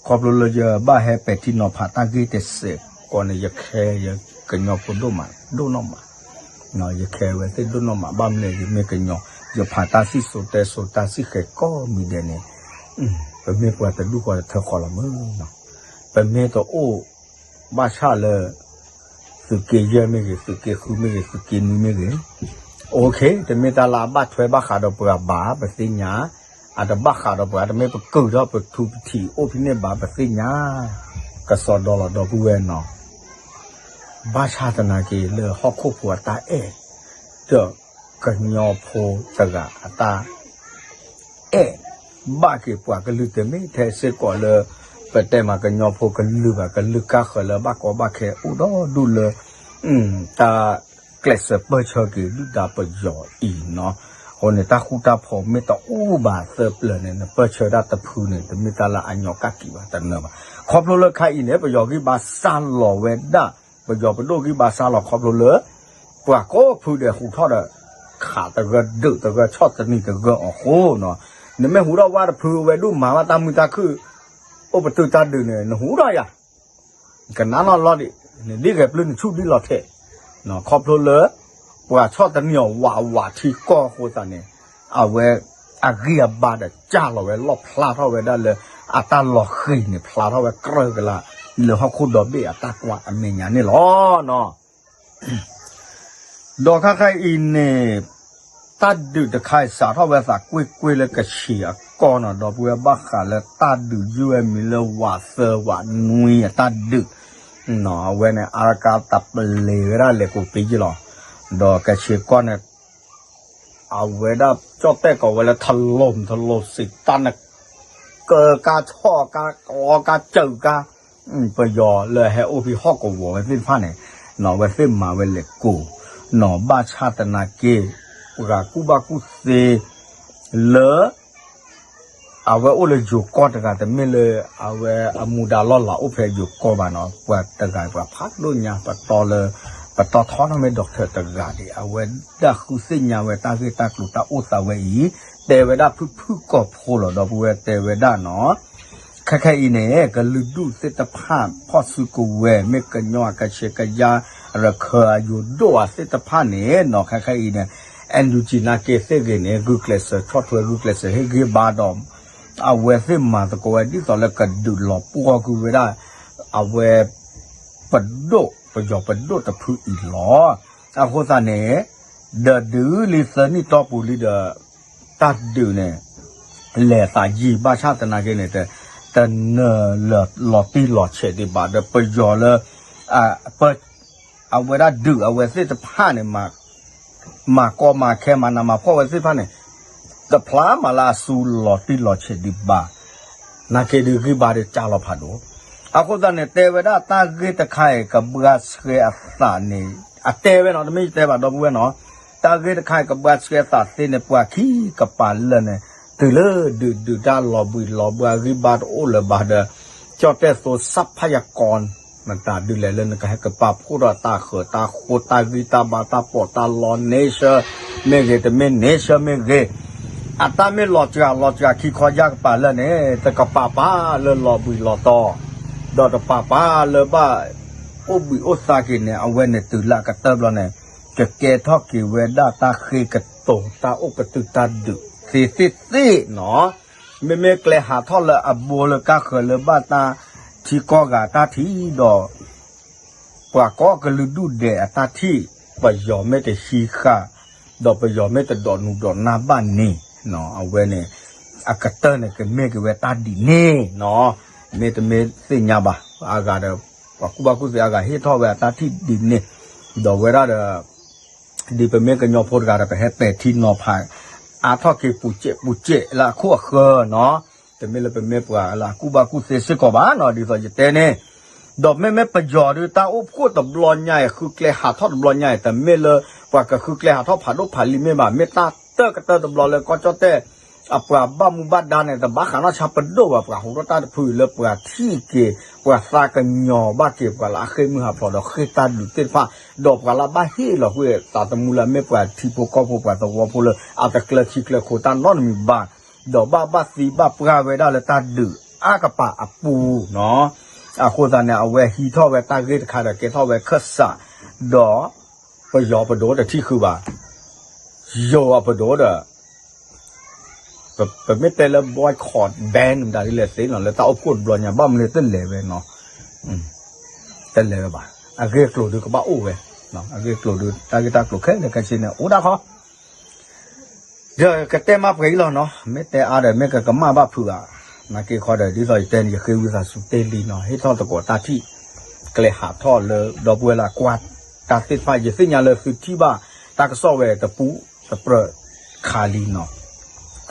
ခီဖျိလၢယဘၣ်ဟဲပဲာ်ထံနီၤဖးတၢ်ဂ့ၢ်တစဲးကီးန့ၣ် ယခဲယကညီဖိဒိၣ်မး ဒိၣ်နီၢ်မး, ယခဲဝဲသ့ၣ်ဒိၣ်နီၢ်မး ဘၣ်မနုၤလဲၣ် ယမ့ၢ်ကညီ ယဖးတၢ်စံၣ်စိၤတဲစိၤတၢ်စံၣ်ဃဲၤကိးမံၤဒဲးန့ၣ် ပမ့ၢ်ပှၤတဒူၣ်ဃီတထၢဃီလီၤမး, ပမ့ၢ်တအိၣ် ဘၣ်ဆၣ်လၢ သုးက့ယဲၢ်မ့ၢ်ဂ့ၤ, သုးက့ဃုမ့ၢ်ဂ့ၤ, သုးက့နွံမ့ၢ်ဂ့ၤ, အိၣ်ခ့ တမ့ၢ်တၢ်လၢအဘၣ်ထွဲဘၣ်ဃးဒီးပှၤဘၣ် ပသ့ၣ်ညါ, အတဘၣ်ဃးဒီးပှၤ တမ့ၢ်ပကုာ်ထီၣ်ပထူပထံးအိၣ်ဖဲန့ၣ်ဘၣ် ပသ့ၣ်ညါ, ကစီဒီလီၤဒီပုၢ်ဝဲၢ်နီၤ. ဘၣ်ဆၣ်သနာ်က့လၢဟီၣ်ခိၣ်ဖိအတၢ်အဲၣ် ဒီးကညီဖိတဂၤအတၢ် အဲၣ်ဘၣ်က့ၤပှၤကလုာ်တမ့ၢ်ထဲစ့ၢ်ကီးလၢ ပတဲမးကညီဖိကလုာ်ဘၣ်, ကလုာ်ကါဃၢၤလၢဘၣ်ကီဘၣ်ခဲအိၣ်ဒီဒူၣ်လၢ တၢ်ကျဲးစၢးပၢၢ်ဆၢက့ၤဒုၣ်ဒါပယီၤအံၤနီၤ. အဃိန့ၣ် တၢ်ဃူတၢ်ဖိးမ့ၢ်တအိၣ်ဘၣ်သၢပျၢၤန့ၣ် နပၢၢ်ဆၢဒၣ်တဖုန့ၣ် တမ့ၢ်တၢ်လၢအညီကၣ်ကံးဘၣ်တနၢၤဘၣ်. ခီဖျိလၢခါအံၤန့ၣ် ပယီၤဂံၢ်ဘါစၢ်လီၤဝဲဒၣ်, ပယီၤပဒိၣ်ဂံၢ်ဘါစၢ်လီၤခီဖျိလၢ ပှၤကိးဖုဒဲးဟူးထီၣ်ဒီး ခးတဂၢၢ်ဒုးတဂၢၢ်ဆီၣ်တနံၤတဂၢၢ်အီၤဃိနီၤ. နမ့ၢ်ဟူးထီၣ်ဝဲတဖုဝဲဒိၣ်မၤဘၣ်တၢ်မုာ်တၢ်ခုၣ် အိၣ်ပတုာ်တၢ်ဒုးန့ၣ် နဟူးထီၣ်ယၤ ကနၣ်နီၣ်လီၤဒံး, နဒ်ဂဲၤပျုၢ်နဆူၣ်ဒ်လီၤထဲး, ခီဖျိလၢ ပှၤဆီၣ်တနံၤအီၤဝးဝးထံကီၢ်အဃိသတးန့ၣ် အဝဲအဂံၢ်အဘါဒီးစၢ်လီၤဝဲလီၣ်ဖျါထီၣ်ဝဲဒၣ်လၢ အတၢ်လီၤဃံၤန့ၣ် ဖျါထီၣ်ဝဲကြၢးကလာ် လၢဟီၣ်ခိၣ်ဒီဘ့ၣ်အတၢ်ကွၢ်အမဲာ်ညါန့ၣ်လီၤ. ဒီးခဲခါအံၤန့ၣ် တၢ်ဒုးတခါအံၤစးထီၣ်ဝဲသးကွ့ၢ်ကွ့ၢ်လၢကဆံးအကီၢ်နီၤ, ဒီပုၢ်ဝဲၢ်ဘၣ်ဃးလၢတၢ်ဒုးယုၢ်ဝဲမံၤလၢဝးသၢဝးနွံအတၢ်ဒုး, အဝဲန့ၣ် အါတကါတပလ့ၤဝဲဒၣ်လဲၤကိးပံယ့ၢ်လီၤ. ဒီးကဆံးကီၢ်န့ၣ် အဝဲဒၣ်ကၠီၣ်တဲၣ်ကိးဝဲလၢထလိၤထလိၤစံးတၢ်န့ၣ် ကၢကါဆီၣ်ကါ ကီကါစၢၤကါ ပယီၤလၢဟဲအိၣ်ဖဲဟီၣ်ကဝီၤဝဲသ့ၣ်တဖၣ်န့ၣ် နီၤအဝဲသ့ၣ်မၤဝဲလဲၤကိး, နီၤဘၣ်ဆၣ်သနာ်က့ ပှၤကူၣ်ဘၣ်ကူၣ်သ့ လၢ အဝဲအိၣ်လၢယိၤကီၢ်တဂၤ တမ့ၢ်လၢ အဝဲအမူဒါလီၢ်လၤအိၣ်ဖဲယိၤကီၢ်ဘၣ်နီၤ, ပှၤတဂၤပှၤဖးဒိၣ်ညါ ပတီလၢ ပတီထီထီၣ်မ့ၢ်ဒီးထၢၣ်တဂၤဒံး အဝဲဒၣ်ဃုသ့ၣ်ညါဝဲတၢ်ဂ့ၢ်တၢ်ကျိၤတၢ်အိၣ်သးဝဲအံၤ တဲဝဲဒၣ်ဖုၣ်ဖုၣ်ကိာ်ဖိလီၤ ဒီပုၢ်ဝဲၢ်တဲဝဲဒၣ်နီၤ ခဲခဲအံၤန့ၣ် ကလုာ်ဒူၣ်သ့ၣ်တဖၣ် ဖီၣ်စုကဝဲၤ မ့ၢ်ကညီအကဆ့ကယါ ရခၢၣ်အယိၤဒိၣ်အသ့ၣ်တဖၣ်န့ၣ်နီၤ ခဲခဲအံၤန့ၣ် NUG နာ်က့သ့ၣ်ဂ့ၤန့ၣ် ဂုာ်ကျဲးစၢးဆီၣ်ထွဲ ဂုာ်ကျဲးစၢးဟ့ၣ်ဂံၢ်ဘါဒီး အဝဲသ့ၣ်မၤသကိးဝဲဒ်သိးလၢကဒုးလီၤပှီၢ်ကွံာ်ဝဲဒၣ် အဝဲ ပဒိၣ် ပယီၤပဒိၣ်တဖုအံၤလီၤ. အဃိသတးန့ၣ် ဒီးဒုးလံသၢနံၣ်တီပူၤလံဒီး တၢ်ဒုးန့ၣ် လဲၤသးယံာ်ဘၣ်ဆၣ်သနာ်က့န့ၣ် တနၢၤလၢၤလီၤတံၢ်လီၤဆဲးဒံးဘၣ်ဒီး ပယီၤလၢ အဝဲဒၣ်ဒုးအဝဲသ့ၣ်တဖၣ်န့ၣ် မၤကီမၤခဲမၤနးမၤဖှီၣ်ဝဲသ့ၣ်တဖၣ်န့ၣ် တဖျါမးလၢအစုလီၤတံၢ်လီၤဆဲးဒံးဘၣ် နာ်က့ဒုးဂံၢ်ဘါဒီးကၢ်လီၤဖးဒိၣ်. အဃိသတးန့ၣ် တဲဝဲဒၣ်တၢ်ဂ့ၢ်တခါအံၤ ကဘှါဆှဲအသးန့ၣ် အတဲဝဲနီၤ တမ့ၢ်ယတဲဘၣ်ဒီပုၢ်ဝဲၢ်နီၤ, တၢ်ဂ့ၢ်တခါအံၤ ကဘှါဆှဲအသးသ့န့ၣ် ပှၤခံကပၤလၢာ်န့ၣ် တုၤလၢဒုးဒုးတၢ်လီၤဘှံးလီၤဘှါဂံၢ်ဘါတအိၣ်လၢၤဘၣ်ဒီး ကၠီၣ်တဲၣ်သိ ทรัพยากร နတၢ်ဒုးလဲၤလၢနကဟဲကပာ်ဖှိၣ်ထီၣ်တၢ်ဃၢၤတၢ်ဃိတၢ်ဂံၢ်တၢ်ဘါတၢ်ပီးတၢ်လီ nation မ့ၢ်ဂ့ၤ တမ့ၢ် nation မ့ၢ်ဂ့ၤ အတၢ်မ့ၢ်လီၤစှၤလီၤစှၤခံခီယၢ်ကပၤလၢာ်န့ၣ် တကပာ်ပာ်လၢလီၤဘှံးလီၤတီၤ ဒီးတပာ်ပာ်လၢဘၣ် အိၣ်ဘှံးအိၣ်သါက့ၤန့ၣ် အဝဲန့ၣ်တုၤလၢအကတၢၢ်ဘျီန့ၣ် ကကဲထီၣ်က့ၤဝဲဒၣ်တၢ်ဃ့ကတိၤတၢ်အိၣ်ပတုာ်တၢ်ဒုး သ့သ့သ့နီၤ မ့မ့ၢ်ကျဲဟးထီၣ်လၢအဘိလၢကါဃၢၤလၢဘၣ်တၢ်ထံကီၢ်ဂၤတၢ်ထံၣ်ဒီး ပှၤကိးကလုာ်ဒူၣ်ဒဲးအတၢ်ထံၣ် ပယီၤမ့ၢ်တဟံးဃာ် ဒီးပယီၤမ့ၢ်တဒိးနူဒိးနါဘၣ်န့ၣ် အဝဲန့ၣ် အကတၢၢ်န့ၣ်ကမ့ၢ်က့ၤဝဲတၢ်ဒ်န့ၣ်နီၤ မ့တမ့ၢ်သ့ၣ်ညါဘၣ် အဂၤဒီး ပှၤကူၣ်ဘၣ်ကူၣ်သ့အဂၤဟ့ၣ်ထီၣ်ဝဲအတၢ်ထံၣ်ဒ်န့ၣ် ဒီးဝဲဒၣ်ဒီး ဒ်ပမ့ၢ်ကညီဖိတဂၤဒီး ပဟဲပဲာ်ထံနီၤဖး အါထီၣ်က့ၤပူၤစဲးပူၤစဲးလၢအခိၣ်အဃၢၤနီၤ တမ့ၢ်လၢပမ့ၢ်ပှၤလၢအကူၣ်ဘၣ်ကူၣ်သ့စ့ၢ်ကီးဘၣ်နီၤ ဒ်သိးယတဲန့ၣ် ဒီးမ့မ့ၢ်ပယီၤဒုး တၢ်အိၣ်ဖှိၣ်တဘျီညါအံၤ ဃုကျဲဟးထီၣ်တဘျီညါအံၤ တမ့ၢ်လၢ ပှၤကဃုကျဲဟးထီၣ်ဖးဒိၣ်ဖးလံၤမ့ၢ်ဘၣ်, မ့ၢ်တၢ်တၢၢ်ကတၢၢ်တဘျီလၢကီၢ်ကၠီၣ်တဲၣ် အပှၤဘၣ်မူဘၣ်ဒါန့ၣ် တဘၣ်ဃးနီၣ်ဆါပဒိၣ်ဘၣ်, ပှၤဟူးထီၣ်တၢ်တဖုလၢပှၤထံၣ်က့ၤ ပှၤသးကညီၤဘၣ်က့ၤ ပှၤလၢအဃ့ၢ်မုၢ်ဟးဖျိးဒီးဃ့ၢ်တၢ်ဒုးသ့ၣ်တဖၣ်, ဒီးပှၤလၢအဘၣ်ဟ့ၣ်လီၤကွံာ်သးသမူလၢအမ့ၢ်ပှၤထံဖိကီၢ်ဖိ ပှၤသဝီဖိလၢအတကျၢၤထံကျၢၤခိၣ်တၢ်နီတမံၤဘၣ်, ဒီးဘၣ်ဘၣ်သံဘၣ်ပှၢ်ဝဲဒၣ်လၢတၢ်ဒုးအါကပၤအပူၤနီၤ. အဃိသတးန့ၣ် အဝဲဟံးထီၣ်ဝဲတၢ်ဂ့ၢ်တခါဒီး ကဲထီၣ်ဝဲခၢၣ်စး, ဒီးပယီၤပဒိၣ်တထံၣ်ဃုာ်ဘၣ်, ယိၤအပဒိၣ်ဒီး ပမ့ၢ်တဲလၢ boycott ban မတၤဒ်လဲၣ်သ့နီၤ လၢတၢ်အိၣ်ဖှိၣ်တဘျီညါ ဘၣ်မနုၤတလဲၤဝဲနီၤ, တလဲၤဝဲဘၣ်, အဂ့ၢ်အကျိၤဒုးကဘၣ်အိၣ်ဝဲ, အဂ့ၢ်အကျိၤဒုး တၢ်ဂ့ၢ်တၢ်ကျိၤခဲလၢာ်ခဲဆ့န့ၣ် အိၣ်ဒၣ်ခီ ဒီးကတဲမးပှဲၤအံၤလီၤနီၤ, မ့ၢ်တဲအါဒီး မ့ၢ်ကကမၣ်ဘၣ်ဖုးဘၣ်, နာ်က့ခီဒီး ဒ်သိးယတဲန့ၣ် ယဃ့ဝံသးစူၤတ့ၢ်လံနီၤ, ဟ့ၣ်ထီၣ်သကိးတၢ်ထံၣ် ကျဲဟးထီၣ်လၢ ဒီပုၢ်ဝဲၢ်လၢအကွၢ်တၢ်သ့ၣ်တဖၣ် ယသ့ၣ်ညါလၢသုထံၣ်ဘၣ် တၢ်ကစီၣ်ဝဲတပူၤတပြၢးခါလံနီၤ.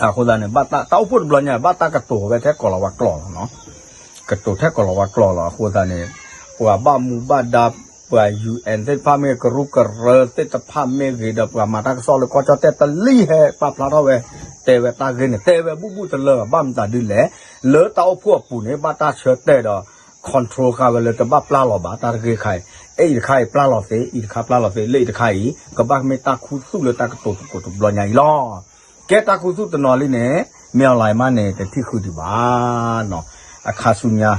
အဃိသတးန့ၣ် ဘၣ်တၢ် တၢ်အိၣ်ဖှိၣ်တဘျီညါ ဘၣ်တၢ်ကတိၤဝဲထဲကီၢ်လီၤဝါကျိာ်လီၤနီၤ, ကတိၤထဲကီၢ်လီၤဝါကျိာ်လီၤ. အဃိသတးန့ၣ် ပှၤဘၣ်မူဘၣ်ဒါ ပှၤ ယူၣ်အဲၣ် သ့ၣ်တဖၣ်မ့ၢ် ကရူၢ်ကရၢသ့ၣ်တဖၣ်မ့ၢ်ဂ့ၤဒီး ပှၤမၤတၢ်ကစီၣ်လၢကီၢ်ကၠီၣ်တဲၣ်တလံၢ်ဟဲပာ်ဖျါထီၣ်ဝဲ, တဲဝဲတၢ်ဂ့ၢ်န့ၣ် တဲဝဲဘူးဘူးတလၢာ်ဘၣ်, ဘၣ်မတၤဒ်လဲၣ်, လၢတၢ်အိၣ်ဖှိၣ်အပူၤန့ၣ် ဘၣ်တၢ်ဆၢတဲာ်ဒီး control ဃာ်ဝဲလၢတဘၣ်ပျၢ်လီၤဘၣ် တၢ်တဂ့ၢ်ခါအံၤ, အဲၣ်အံၤတခါအံၤပျၢ်လီၤသ့, အံၤတခါပျၢ်လီၤသ့, လၢအံၤတခါအံၤ ကဘၣ်မ့ၢ်တၢ်ခူသူၣ်လၢတၢ်ကတိၤသကိးတဘျီညါအံၤလီၤ. ကဲတၢ်ခူသူၣ်တနီၤလံန့ၣ် မ့ၢ်အီၤလၢမးန့ၣ် တထံၣ်ဃုာ်ဒံးဘၣ်နီၤ, အခါဆူညါ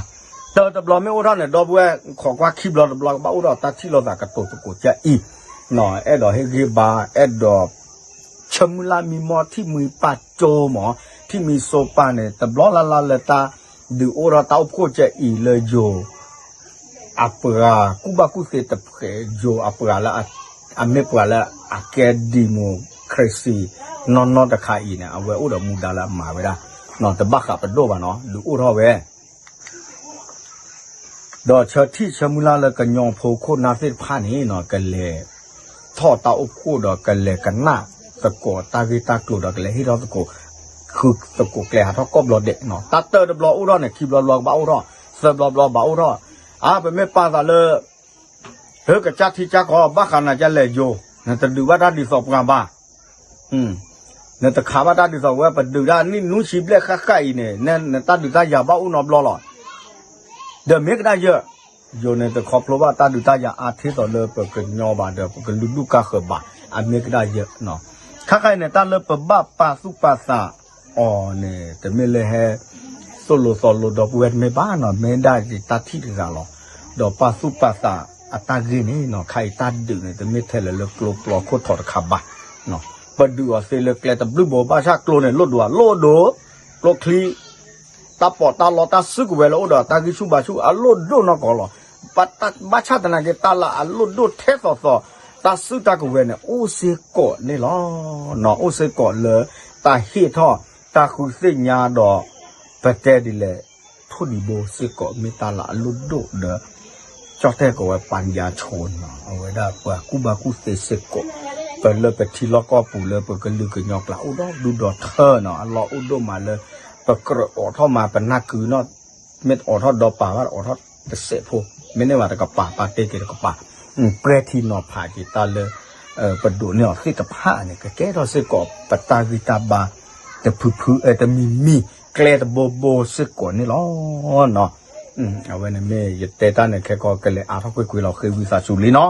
တၢ်တဘျီမ့ၢ်အိၣ်ထီၣ်န့ၣ် ဒီပုၢ်ဝဲၢ် ခိးကွၢ်ခံဘျီတဘျီ ကဘၣ်အိၣ်ဒီးတၢ်ထံၣ်လိာ်သးကတိၤသကိးကဲအံၤ, အဲၣ်ဒိးဟ့ၣ်ဂံၢ်ဘါ အဲၣ်ဒိး ဆၢမုၢ်လၢ်မံမီၢ် ထံၣ်မှံပာ်ကၠိမး, ထံၣ်မှံစိပာ်န့ၣ် တဘျီလၢ်လၢ်လၢတၢ်ဒုးအိၣ်ထီၣ်တၢ်အိၣ်ဖှိၣ်ကဲအံၤလၢယိၤ အပှၤကူၣ်ဘၣ်ကူၣ်သ့တဖု ယိၤအပှၤလၢ အမ့ၢ်ပှၤလၢအကဲ democracy နီၢ်နီၢ်တခါအံၤန့ၣ် အဝဲအိၣ်ဒီးမူဒါလၢအမၤဝဲဒၣ်, တဘၣ်ဃးပဒိၣ်ဘၣ်နီၤ ဒုးအိၣ်ထီၣ်ဝဲ ဒီးဆၢထံၣ်ဆၢမုၢ်လၢ်လၢကညီဖိခိၣ်နၢ်သ့ၣ်တဖၣ်န့ၣ်နီၤ ကလဲၤထီၣ်တၢ်အိၣ်ဖှိၣ်ဒီးကလဲၤကနၣ်သကိးတၢ်ဂ့ၢ်တၢ်ကျိၤဒီးကလဲၤဟ့ၣ်ထီၣ်သကိး ဃုသကိးကျဲဟးထီၣ်ကိးဘျီဒဲးနီၤ, တၢ်တၢတဘျီအိၣ်ထီၣ်န့ၣ် ခံဘျီဘျီကဘၣ်အိၣ်ထီၣ်, သၢဘျီဘျီဘၣ်အိၣ်ထီၣ်, အါ ပမ့ၢ်ပာ်သးလၢ ဟၢကစၢ်ထံကစၢ်ကီၢ် ဘၣ်ဃးနၤကလဲၤယိၤ, နတဒုးဘၣ်တၢ်ဒ်သိးပှၤဘၣ် နတခးဘၣ်တၢ်ဒ်သိးဝဲ ပဒုးဒၣ်နံၣ်နွံဆံဘျဲၣ်ဃၣ်ဃၣ်အံၤန့ၣ် နတၢ်ဒုးတၢ်ယၤဘၣ်အိၣ်နီတဘျီလီၤ. ဒီးမ့ၢ်ကဒါယၢ်, ယိၤန့ၣ်တခီဖျိဘၣ်တၢ်ဒုးတၢ်ယၤအါထဲသိးလၢပကညီဘၣ်ဒီး ပကလုာ်ဒူၣ်ကါဃၢၤဘၣ်, အမ့ၢ်ကဒါယၢ်နီၤ. ခါခါအံၤန့ၣ် တၢ်လၢပဘၣ်ပာ်သူၣ်ပာ်သးအီၤန့ၣ် တမ့ၢ်လၢဟဲ သိၣ်လိသီလိဒီပုၢ်ဝဲၢ်တမ့ၢ်ဘၣ်နီၤ, မ့ၢ်ဒၣ်တၢ်ထံၣ်တဂၤလီၤ. ဒီးပာ်သူၣ်ပာ်သးအတၢ်ဂ့ၢ်န့ၣ်နီၤ, ခါအံၤတၢ်ဒုးန့ၣ် တမ့ၢ်ထဲလၢာ်လၢကျိပျီခိၣ်ထီတခါဘၣ်. ပဒုးအီၤသ့လၢကျဲတဘျုးဘိ ဘၣ်ဆၣ်ကျိန့ၣ် လိၣ်ဒိၣ်အလိၣ်ဒိၣ်, ကျိချံ တၢ်ပီးတၢ်လီတၢ်စုကဝဲၤလၢအိၣ်ဒီးတၢ်ဂံၢ်ဆူၣ်ဘါဆူၣ်အလိၣ်ဒိၣ်နီၢ်ကီၢ်လီၤ. ဘၣ်ဆၣ်သနာ်က့ တၢ်လၢအလိၣ်ဒိၣ်ထဲသိးသိး တၢ်စုတၢ်ကဝဲၤန့ၣ် အိၣ်စ့ၢ်ကီးန့ၣ်လီၤ. အိၣ်စ့ၢ်ကီးလၢ တၢ်ဟ့ၣ်ထီၣ် တၢ်ဃုသ့ၣ်ညါဒီး ပတဲဒ်လဲၣ် ထိၣ်ဒံးဘိစ့ၢ်ကီးမ့ၢ်တၢ်လၢအလိၣ်ဒိၣ်ဒီး ကၠီၣ်တဲၣ်ကဝဲၤပာ်ညါဆိနီၤ, အဝဲဒၣ်ပှၤကူၣ်ဘၣ်ကူၣ်သ့စ့ၢ်ကီး, ပလၢပထံလီၢ်ကီၢ်ပူၤလၢပကလုာ်ကညီကျါအိၣ်ဒီဒူၣ်ဒီထၢနီၤ, အလီၢ်အိၣ်ဒိၣ်မးလၢ ပကြၢးအိးထီၣ်မၤပနၢ်ကုနီၤ, မ့ၢ်အိးထီၣ်ဒီးပာ်ဘၣ်အိးထီၣ်တစဲးဖိ, မ့ၢ်န့ၢ်ဘၣ်တကပၤ ပာ်တ့ၢ်က့ၤတကပၤ, ပှဲၤထံနီၤဖးက့ၤတၢ်လၢ ပဒိးန့ၢ်အီၤသ့ၣ်တဖၣ်န့ၣ် ကကဲထီၣ်စ့ၢ်ကီး ပတၢ်ဂံၢ်တၢ်ဘါ တဖုဖု တမံၤမံၤ ကျဲတဘိဘိစ့ၢ်ကီးန့ၣ်လီၤ. အဝဲန့ၣ်မ့ၢ်ယတဲတၢ်န့ၣ်ခဲကီး ကလဲၤအါထီၣ်ကွ့ၢ်ကွ့ၢ်လီၤ ဃ့ဝံသးစူၤလံနီၤ.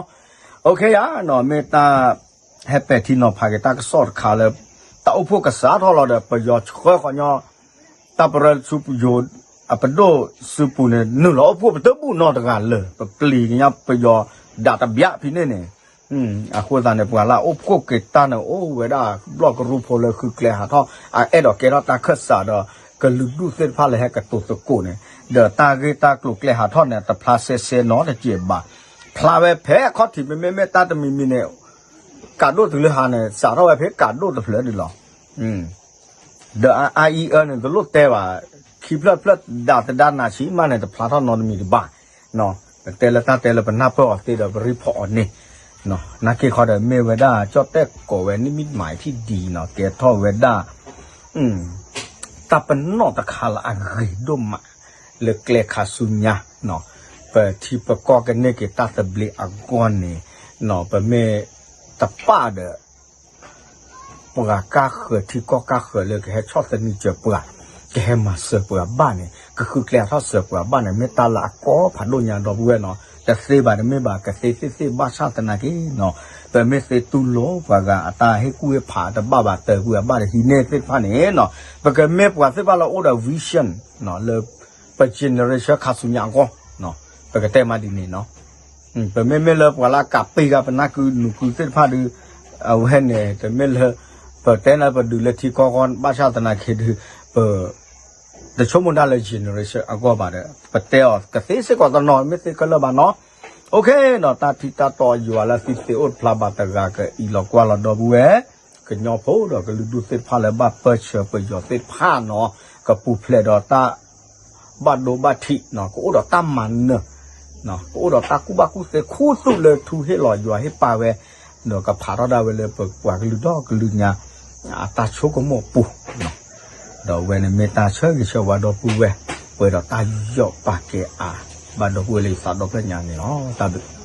အိၣ်ခ့ယါနီၤ, မ့ၢ်တၢ်ဟဲပဲာ်ထံနီၤဖးက့ၤတၢ်ကစီၣ်တခါလၢ တၢ်အိၣ်ဖှိၣ်ကစးထီၣ်လီၤဒီး ပယီၤဆှၢဃီညီ တၢ်ပရၢဆူယိၤအပဒိၣ်စုပူၤန့ၣ် နုာ်လီၤအိၣ်ဖှိၣ်ပတဘူၣ်နီတဂၤလၢၤ, ပပျံၤကညါပယီၤဒၣ်တဘျီဖဲန့ၣ်န့ၣ်, အဃိသတးန့ၣ် ပှၤလၢအအိၣ်ဖှိၣ်က့ၤတၢ်န့ၣ် အိၣ်ဝဲဒၣ်ဘျီၣ်ကရူၢ်ဖိလၢဃုကျဲဟးထီၣ် အအဲၣ်ဒိးကဲထီၣ်တၢ်ခၢၣ်စးဒီး ကလုာ်ဒူၣ်သ့ၣ်တဖၣ်လၢဟဲကတိၤသကိးန့ၣ်, ဒီးတၢ်ဂ့ၢ်တၢ်ကျိၤကျဲဟးထီၣ်န့ၣ် တဖျါဆဲဆဲနီတစဲးဘၣ်, ဖျါဝဲဖဲအခီၣ်ထံး မ့မ့ၢ်မ့ၢ်တၢ်တမံၤမံၤန့ၣ် ကးဒိၣ်တုၤလၢဟါန့ၣ် စးထီၣ်ဝဲဖဲကးဒိၣ်တဖျၢၣ်ဒၣ်လီၤ. ဒီးအအံၤအၢန့ၣ် တလိၣ်တဲဘၣ်, ခံဖျၢၣ်တဖျၢၣ်ဒၣ်တဒါနၤဆံးမးန့ၣ် တဖျါထီၣ်နီတမံၤတဘၣ်, ပတဲလၢတၢ်တဲလၢပနၢ်ပၢၢ်အီၤသ့ဒီးပ report အီၤန့ၣ်, နာ်က့ခီဒီးမ့ၢ်ဝဲဒၣ် ကၠီၣ်တဲၣ်ကိးဝဲ နံၣ်မံၣ်တမၤအထံၣ်ဒ်နီၤ ကဲထီၣ်ဝဲဒၣ် တၢ်ပနီၣ်တခါလၢအဂ့ၤဒိၣ်မး လၢကျဲခါဆူညါ, ပ ပထံပကီၢ်ကန့ၢ်က့ၤတၢ်သဘျ့အဂီၢ်န့ၣ်, ပမ့ၢ်တပာ်ဒီး ပှၤကါဃၢၤထံကီၢ်ကါဃၢၤလၢကဟဲဆီၣ်သနံးစၢၤပှၤ, ကဟဲမၤစၢၤပှၤဘၣ်န့ၣ်, ကဃုကျဲအထီၣ်စၢၤပှၤဘၣ်န့ၣ် မ့ၢ်တၢ်လၢအကီဖးဒိၣ်ညါဒီပုၢ်ဝဲၢ်နီၤ. တသ့ဘၣ်တမ့ၢ်ဘၣ် ကသ့သ့ၣ်သ့ၣ်ဘၣ်ဆၣ်သနာ်က့နီၤ, ပမ့ၢ်သ့တူၢ်လိာ်ပှၤဂၤအတၢ်ဟ့ၣ်ကူၣ်ဟ့ၣ်ဖးတဘၣ်ဘၣ် တၢ်ပှၤဘၣ်ဒီးဟံးန့ၢ်သ့ၣ်တဖၣ်န့ၣ်နီၤ, ပကမ့ၢ်ပှၤသ့ၣ်တဖၣ်လၢအိၣ်ဒီး vision လၢ ပ generation ခါဆူညါအဂီၢ်, ပကတဲမးဒ်န့ၣ်နီၤ. ပမ့မ့ၢ်လၢပှၤလၢအကးပ့ၢ်ဂၤ ပနၢ်ကုနူၤကုသ့ၣ်တဖၣ်ဒီး, အဝဲန့ၣ် တမ့ၢ်လၢ ပတဲနၤပဒုးလၢထံကီၢ်ဂီၢ် ဘၣ်ဆၣ်သနာ်က့ဒီး ပ တဆိကမိၣ်ဒၣ်လၢ generation အဂီၢ်ဘၣ်ဒီး ပတဲအီၤကသ့စ့ၢ်ကီးတနီၤ မ့ၢ်သ့ခဲလၢာ်ဘၣ်နီၤ. အိၣ်ခ့နီၤတၢ်ထံတၢ်တီယွၤလၢသုသ့အိၣ်တဖျါဘၣ်တဂၤကအံးလီၤကွၢ်လီၤဒီပုၢ်ဝဲၢ်, ကညီဖိဒီးကလုာ်ဒူၣ်သ့ၣ်တဖၣ်လၢဘၣ်ပၢၢ်ဆၢပယီၤသ့ၣ်တဖၣ်နီၤ, ကပူၤဖျဲးဒီးတၢ် ဘၣ်ဒိဘၣ်ထံးနီၤ, ကအိၣ်ဒီးတၢ်မၤနၢၤ, ကအိၣ်ဒီးတၢ်ကူၣ်ဘၣ်ကူၣ်သ့ခူသူၣ်လၢထူဟ့ၣ်လီၤယွၤဟ့ၣ်ပာ်ဝဲ, ဒီးကဖးထီၣ်ဒၣ်ဝဲလၢပပှၤကလုာ်ဒီကလုာ်ညါ အတၢ်ဆိကမိၣ်အပူၤ, ဒီးအဝဲန့ၣ်မ့ၢ်တၢ်ဆၢဂ့ၤဆၢဝါဒီပုၢ်ဝဲၢ်, ပှဲၤဒီးတၢ်ယူးယီၣ်ပာ်ကဲအါ ဘၣ်ဒီပုၢ်ဝဲၢ်လၢယသးဒီဖျၢၣ်ညါန့ၣ်လီၤ. တၢ်ဘျုး